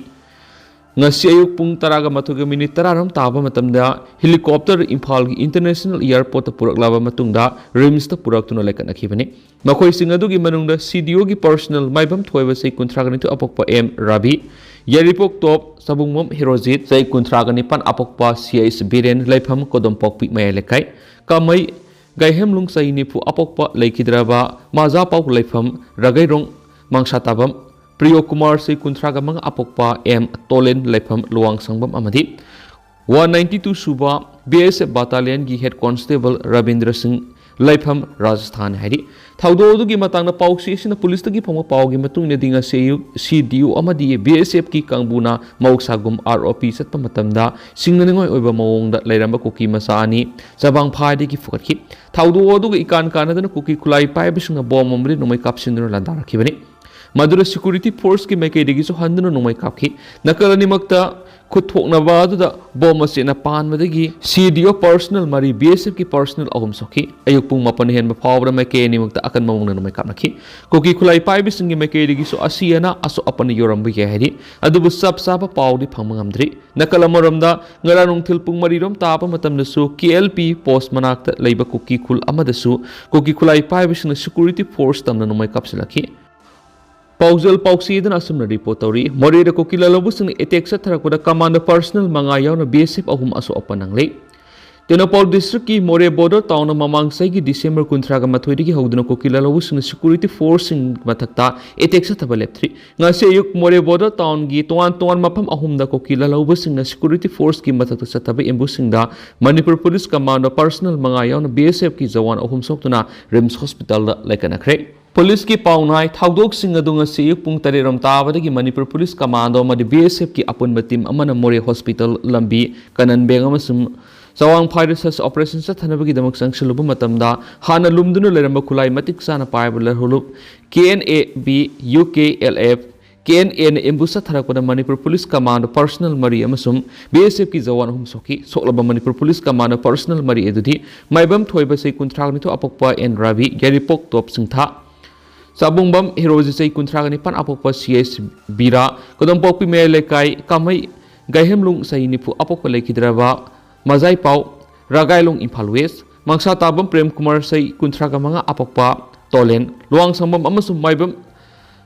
ꯉꯁꯤ ꯑꯌꯨꯛ ꯄꯨꯡ ꯇꯔꯥꯒ ꯃꯥꯊꯣꯏꯒ ꯃꯤꯅꯤꯠ ꯇꯔꯥꯔꯣꯝ ꯇꯥꯕ ꯃꯇꯝꯗ ꯍꯦꯂꯤꯀꯣꯞꯇꯔ ꯏꯝꯐꯥꯜꯒꯤ ꯏꯟꯇꯔꯅꯦꯁꯅꯦꯜ ꯑꯦꯌꯔꯄꯣꯔꯠꯇ ꯄꯨꯔꯛꯂꯕ ꯃꯇꯨꯡꯗ ꯔꯤꯝꯁꯇ ꯄꯨꯔꯛꯇꯨꯅ ꯂꯩꯈꯠꯅꯈꯤꯕꯅꯤ꯫ ꯃꯈꯣꯏꯁꯤꯡ ꯑꯗꯨꯒꯤ ꯃꯅꯨꯡꯗ ꯁꯤ ꯗꯤ ꯑꯣꯒꯤ ꯄꯔꯁꯅꯦꯜ ꯃꯥꯏꯕꯝ ꯊꯣꯏꯕ ꯆꯍꯤ ꯀꯨꯟꯊ꯭ꯔꯥꯒ ꯅꯤꯊꯣꯏ ꯑꯄꯣꯛꯄ ꯑꯦꯝ ꯔꯥꯕꯤ, ꯌꯥꯏꯔꯤꯄꯣꯛ ꯇꯣꯞ ꯆꯕꯨꯡꯕꯝ ꯍꯦꯔꯣꯖꯤꯠ ꯆꯍꯤ ꯀꯨꯟꯊ꯭ꯔꯥꯒ ꯅꯤꯄꯥꯟ ꯑꯄꯣꯛꯄ ꯁꯤ ꯑꯩꯆ ꯕꯤꯔꯦꯟ ꯂꯩꯐꯝ ꯀꯣꯗꯣꯝꯄꯣꯛꯄꯤ ꯃꯌꯥꯏ ꯂꯩꯀꯥꯏ, ꯀꯥꯃꯩ ꯒꯥꯏꯍꯦꯝꯂꯨꯡ ꯆꯍꯤ ꯅꯤꯐꯨ ꯑꯄꯣꯛꯄ ꯂꯩꯈꯤꯗ꯭ꯔꯕ ꯃꯥꯖꯥꯄꯥꯎ ꯂꯩꯐꯝ ꯔꯥꯒꯩꯔꯣꯡ ꯃꯥꯡꯁꯥꯇꯥꯕꯝ ꯄ꯭ꯔꯤꯌꯣ ꯀꯨꯃꯥꯔ ꯆꯍꯤ ꯀꯨꯟꯊ꯭ꯔꯥꯒ ꯃꯉꯥ ꯑꯄꯣꯛꯄ ꯑꯦꯝ ꯇꯣꯂꯦꯟ ꯂꯩꯐꯝ ꯂꯨꯋꯥꯡꯁꯪꯕꯝ ꯑꯃꯗꯤ ꯋꯥꯟ ꯅꯥꯏꯟꯇꯤ ꯇꯨ ꯁꯨꯕ ꯕꯤ ꯑꯦꯁ ꯑꯦꯐ ꯕꯥꯇꯥꯂꯤꯌꯟꯒꯤ ꯍꯦꯗ ꯀꯣꯟꯁꯇꯦꯕꯜ ꯔꯕꯤꯟꯗ꯭ꯔ ꯁꯤꯡ ꯂꯩꯐꯝ ꯔꯥꯖꯁꯊꯥꯟ ꯍꯥꯏꯔꯤ꯫ ꯊꯧꯗꯣꯛ ꯑꯗꯨꯒꯤ ꯃꯇꯥꯡꯗ ꯄꯥꯎꯆꯦꯁꯤꯡꯅ ꯄꯨꯂꯤꯁꯇꯒꯤ ꯐꯪꯕ ꯄꯥꯎꯒꯤ ꯃꯇꯨꯡ ꯏꯟꯅꯗꯤ ꯉꯁꯤ ꯑꯌꯨꯛ ꯁꯤ ꯗꯤ ꯑꯣ ꯑꯃꯗꯤ ꯕꯤ ꯑꯦꯁ ꯑꯦꯐꯀꯤ ꯀꯥꯡꯕꯨꯅ ꯃꯍꯧꯁꯥꯒꯨꯝ ꯑꯥꯔ ꯑꯣ ꯄꯤ ꯆꯠꯄ ꯃꯇꯝꯗ ꯁꯤꯡꯅꯅꯤꯡꯉꯥꯏ ꯑꯣꯏꯕ ꯃꯑꯣꯡꯗ ꯂꯩꯔꯝꯕ ꯀꯨꯀꯤ ꯃꯆꯥ ꯑꯅꯤ ꯆꯕꯥꯡ ꯐꯥꯏꯗꯒꯤ ꯐꯨꯒꯠꯈꯤ꯫ ꯊꯧꯗꯣꯛ ꯑꯗꯨꯒ ꯏꯀꯥꯟ ꯀꯥꯟꯅꯗꯅ ꯀꯨꯀꯤ ꯈꯨꯠꯂꯥꯏ ꯄꯥꯏꯕꯁꯤꯡꯅ ꯕꯣꯝ ꯑꯃꯗꯤ ꯅꯣꯡꯃꯩ ꯀꯥꯞꯁꯤꯟꯗꯨꯅ ꯂꯥꯟꯗꯥꯔꯛꯈꯤꯕꯅꯤ꯫ ꯃꯗꯨꯗ ꯁꯦꯀ꯭ꯌꯨꯔꯤꯇꯤ ꯐꯣꯔꯁꯀꯤ ꯃꯥꯏꯀꯩꯗꯒꯤꯁꯨ ꯍꯟꯗꯨꯅ ꯅꯣꯡꯃꯩ ꯀꯥꯞꯈꯤ꯫ ꯅꯥꯀꯜ ꯑꯅꯤꯃꯛꯇ ꯈꯨꯠ ꯊꯣꯛꯅꯕ ꯑꯗꯨꯗ ꯕꯣꯝ ꯃꯆꯦꯠꯅ ꯄꯥꯟꯕꯗꯒꯤ ꯁꯤ ꯗꯤ ꯑꯣ ꯄꯔꯁꯅꯦꯜ ꯃꯔꯤ, ꯕꯤ ꯑꯦꯁ ꯑꯦꯐꯀꯤ ꯄꯔꯁꯅꯦꯜ ꯑꯍꯨꯝ ꯁꯣꯛꯈꯤ꯫ ꯑꯌꯨꯛ ꯄꯨꯡ ꯃꯥꯄꯟ ꯍꯦꯟꯕ ꯐꯥꯎꯕꯗ ꯃꯥꯏꯀꯩ ꯑꯅꯤꯃꯛꯇ ꯑꯀꯟꯕ ꯃꯑꯣꯡꯗ ꯅꯣꯡꯃꯩ ꯀꯥꯞꯅꯈꯤ꯫ ꯀꯨꯀꯤ ꯈꯨꯠꯂꯥꯏ ꯄꯥꯏꯕꯁꯤꯡꯒꯤ ꯃꯥꯏꯀꯩꯗꯒꯤꯁꯨ ꯑꯁꯤ ꯑꯅꯥ ꯑꯁꯣꯛ ꯑꯄꯟ ꯌꯧꯔꯝꯕ ꯌꯥꯏ ꯍꯥꯏꯔꯤ꯫ ꯑꯗꯨꯕꯨ ꯆꯞ ꯆꯥꯕ ꯄꯥꯎꯗꯤ ꯐꯪꯕ ꯉꯝꯗ꯭ꯔꯤ꯫ ꯅꯥꯀꯜ ꯑꯃꯔꯣꯝꯗ ꯉꯔꯥꯡ ꯅꯨꯡꯊꯤꯜ ꯄꯨꯡ ꯃꯔꯤꯔꯣꯝ ꯇꯥꯕ ꯃꯇꯝꯗꯁꯨ ꯀꯦ ꯑꯦꯜ ꯄꯤ ꯄꯣꯁ ꯃꯅꯥꯛꯇ ꯂꯩꯕ ꯀꯨꯀꯤ ꯈꯨꯜ ꯑꯃꯗꯁꯨ ꯀꯨꯀꯤ ꯈꯨꯠꯂꯥꯏ ꯄꯥꯏꯕꯁꯤꯡꯅ ꯁꯦꯀ꯭ꯌꯨꯔꯤꯇꯤ ꯐꯣꯔꯁ ꯇꯝꯅ ꯅꯣꯡꯃꯩ ꯀꯥꯞꯁꯤꯜꯂꯛꯈꯤ꯫ ꯄꯥꯎꯖꯦꯜ ꯄꯥꯎꯆꯦꯗꯅ ꯑꯁꯨꯝꯅ ꯔꯤꯄꯣꯔꯠ ꯇꯧꯔꯤ, ꯃꯣꯔꯦꯗ ꯀꯨꯀꯤ ꯂꯥꯜꯍꯧꯕꯁꯤꯡꯅ ꯑꯦꯇꯦꯛ ꯆꯠꯊꯔꯛꯄꯗ ꯀꯃꯥꯟꯗꯣ ꯄꯔꯁꯅꯦꯜ ꯃꯉꯥ ꯌꯥꯎꯅ ꯕꯤ ꯑꯦꯁ ꯑꯦꯐ ꯑꯍꯨꯝ ꯑꯁꯣꯛ ꯑꯄꯟ ꯅꯪꯂꯦ꯫ ꯇꯦꯡꯅꯧꯄꯜ ꯗꯤꯁꯇ꯭ꯔꯤꯛꯀꯤ ꯃꯣꯔꯦ ꯕꯣꯔꯗꯔ ꯇꯥꯎꯟꯗ ꯃꯃꯥꯡ ꯆꯍꯤꯒꯤ ꯗꯤꯁꯦꯝꯕꯔ ꯀꯨꯟꯊ꯭ꯔꯥꯒ ꯃꯥꯊꯣꯏꯗꯒꯤ ꯍꯧꯗꯨꯅ ꯀꯨꯀꯤ ꯂꯥꯜꯍꯧꯕꯁꯤꯡꯅ ꯁꯦꯀ꯭ꯌꯨꯔꯤꯇꯤ ꯐꯣꯔꯁꯁꯤꯡ ꯃꯊꯛꯇ ꯑꯦꯇꯦꯛ ꯆꯠꯊꯕ ꯂꯦꯞꯇ꯭ꯔꯤ꯫ ꯉꯁꯤ ꯑꯌꯨꯛ ꯃꯣꯔꯦ ꯕꯣꯔꯗꯔ ꯇꯥꯎꯟꯒꯤ ꯇꯣꯉꯥꯟ ꯇꯣꯉꯥꯟꯕ ꯃꯐꯝ ꯑꯍꯨꯝꯗ ꯀꯨꯀꯤ ꯂꯥꯜꯍꯧꯕꯁꯤꯡꯅ ꯁꯦꯀ꯭ꯌꯨꯔꯤꯇꯤ ꯐꯣꯔꯁꯀꯤ ꯃꯊꯛꯇ ꯆꯠꯊꯕ ꯑꯦꯝꯕꯨꯁꯁꯤꯡꯗ ꯃꯅꯤꯄꯨꯔ ꯄꯨꯂꯤꯁ ꯀꯃꯥꯟꯗꯣ ꯄꯔꯁꯅꯦꯜ ꯃꯉꯥ ꯌꯥꯎꯅ ꯕꯤ ꯑꯦꯁ ꯑꯦꯐꯀꯤ ꯖꯋꯥꯟ ꯑꯍꯨꯝ ꯁꯣꯛꯇꯨꯅ ꯔꯤꯝꯁ ꯍꯣꯁꯄꯤꯇꯥꯜꯗ ꯂꯩꯈꯠꯅꯈ꯭ꯔꯦ꯫ ꯄꯨꯂꯤꯁꯀꯤ ꯄꯥꯎꯅꯥꯏ ꯊꯧꯗꯣꯛꯁꯤꯡ ꯑꯗꯨ ꯉꯁꯤ ꯑꯌꯨꯛ ꯄꯨꯡ ꯇꯔꯦꯠ ꯔꯣꯝ ꯇꯥꯕꯗꯒꯤ ꯃꯅꯤꯄꯨꯔ ꯄꯨꯂꯤꯁ ꯀꯃꯥꯟꯗꯣ ꯑꯃꯗꯤ ꯕꯤ ꯑꯦꯁ ꯑꯦꯐꯀꯤ ꯑꯄꯨꯟꯕ ꯇꯤꯝ ꯑꯃꯅ ꯃꯣꯔꯦ ꯍꯣꯁꯄꯤꯇꯥꯜ ꯂꯝꯕꯤ, ꯀꯅꯟ ꯕꯦꯡ ꯑꯃꯁꯨꯡ ꯆꯋꯥꯡ ꯐꯥꯏꯗ search operation ꯆꯠꯊꯅꯕꯒꯤꯗꯃꯛ ꯆꯪꯁꯤꯜꯂꯨꯕ ꯃꯇꯝꯗ, ꯍꯥꯟꯅ ꯂꯨꯝꯗꯨꯅ ꯂꯩꯔꯝꯕ ꯈꯨꯠꯂꯥꯏ ꯃꯇꯤꯛ ꯆꯥꯅ ꯄꯥꯏꯕ ꯂꯩꯍꯧꯂꯨꯞ K N A B, U K L F, K N A ꯅ ambush ꯆꯠꯊꯔꯛꯄꯗ ꯃꯅꯤꯄꯨꯔ ꯄꯨꯂꯤꯁ ꯀꯃꯥꯟꯗꯣ personnel ꯃꯔꯤ ꯑꯃꯁꯨꯡ B S F ꯀꯤ ꯖꯋꯥꯟ ꯑꯍꯨꯝ ꯁꯣꯛꯈꯤ꯫ ꯁꯣꯛꯂꯕ ꯃꯅꯤꯄꯨꯔ ꯄꯨꯂꯤꯁ ꯀꯃꯥꯟꯗꯣ personnel ꯃꯔꯤ ꯑꯗꯨꯗꯤ ꯃꯥꯏꯕꯝ ꯊꯣꯏꯕ, ꯆꯍꯤ ꯀꯨꯟꯊ꯭ꯔꯥ ꯅꯤꯊꯣꯏ, ꯑꯄꯣꯛꯄ ꯑꯦꯟ ꯔꯥꯕꯤ, ꯌꯥꯏꯔꯤꯄꯣꯛ ꯇꯣꯞ ꯁꯤꯡꯊꯥ꯫ ꯆꯥꯕꯨꯡꯕꯝ ꯍꯦꯔꯣꯖꯤ, ꯆꯍꯤ ꯀꯨꯟꯊ꯭ꯔꯥꯒ ꯅꯤꯄꯥꯟ, ꯑꯄꯣꯛꯄ ꯁꯤ ꯑꯦꯁ ꯕꯤꯔꯥ, ꯀꯗꯣꯝꯄꯣꯛꯄꯤ ꯃꯌꯥꯏ ꯂꯩꯀꯥꯏ ꯀꯥꯃꯩ ꯒꯥꯏꯍꯦꯝꯂꯨꯡ, ꯆꯍꯤ ꯅꯤꯐꯨ, ꯑꯄꯣꯛꯄ ꯂꯩꯈꯤꯗ꯭ꯔꯕ ꯃꯖꯥꯏꯄꯥꯎ, ꯔꯥꯒꯥꯏꯂꯣꯡ, ꯏꯝꯐꯥꯜ ꯋꯦꯁ꯫ ꯃꯪꯁꯥ ꯇꯥꯕꯝ ꯄ꯭ꯔꯦꯝ ꯀꯨꯃꯥꯔ, ꯆꯍꯤ ꯀꯨꯟꯊ꯭ꯔꯥꯒ ꯃꯉꯥ, ꯑꯄꯣꯛꯄ ꯇꯣꯂꯦꯟ, ꯂꯨꯋꯥꯡꯁꯪꯕꯝ ꯑꯃꯁꯨꯡ ꯃꯥꯏꯕꯝ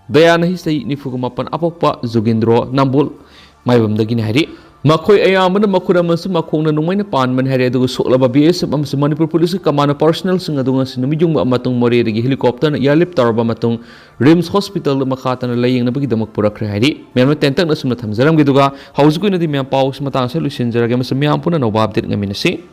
ꯗꯌꯥꯅꯍꯤ, ꯆꯍꯤ ꯅꯤꯐꯨꯒ ꯃꯥꯄꯟ, ꯑꯄꯣꯛꯄ ꯖꯨꯒꯦꯟꯗ꯭ꯔꯣ, ꯅꯝꯕꯣꯜ ꯃꯥꯏꯕꯝꯗꯒꯤꯅꯤ ꯍꯥꯏꯔꯤ꯫ ꯃꯈꯣꯏ ꯑꯌꯥꯝꯕꯅ ꯃꯈꯨꯠ ꯑꯃꯁꯨꯡ ꯃꯈꯣꯡꯅ ꯅꯣꯡꯃꯩꯅ ꯄꯥꯟꯕꯅꯤ ꯍꯥꯏꯔꯤ, ꯑꯗꯨꯒ ꯁꯣꯛꯂꯕ B S F ꯑꯃꯁꯨꯡ ꯃꯅꯤꯄꯨꯔ ꯄꯨꯂꯤꯁꯀꯤ ꯀꯃꯥꯟꯗꯣ personnelꯁꯤꯡ ꯑꯗꯨ ꯉꯁꯤ ꯅꯨꯃꯤꯠ ꯌꯨꯡꯕ ꯃꯇꯨꯡ ꯃꯣꯔꯦꯗꯒꯤ helicopterꯅ airlift ꯇꯧꯔꯕ ꯃꯇꯨꯡ RIMS hospitalꯗ ꯃꯈꯥ ꯇꯥꯅ ꯂꯥꯌꯦꯡꯅꯕꯒꯤꯗꯃꯛ ꯄꯨꯔꯛꯈ꯭ꯔꯦ ꯍꯥꯏꯔꯤ꯫ ꯃꯌꯥꯝꯅ ꯇꯦꯟꯇꯛꯅ ꯑꯁꯨꯝꯅ ꯊꯝꯖꯔꯝꯒꯦ, ꯑꯗꯨꯒ ꯍꯧꯖꯤꯛꯀꯤ ꯑꯣꯏꯅꯗꯤ ꯃꯌꯥꯝ ꯄꯥꯎꯁꯤ ꯃꯇꯥꯡ ꯑꯁꯤꯗ ꯂꯣꯏꯁꯤꯟꯖꯔꯒꯦ ꯑꯃꯁꯨꯡ ꯃꯌꯥꯝ ꯄꯨꯟꯅ ꯑꯅꯧꯕ update ꯉꯥꯏꯃꯤꯟꯅꯁꯤ꯫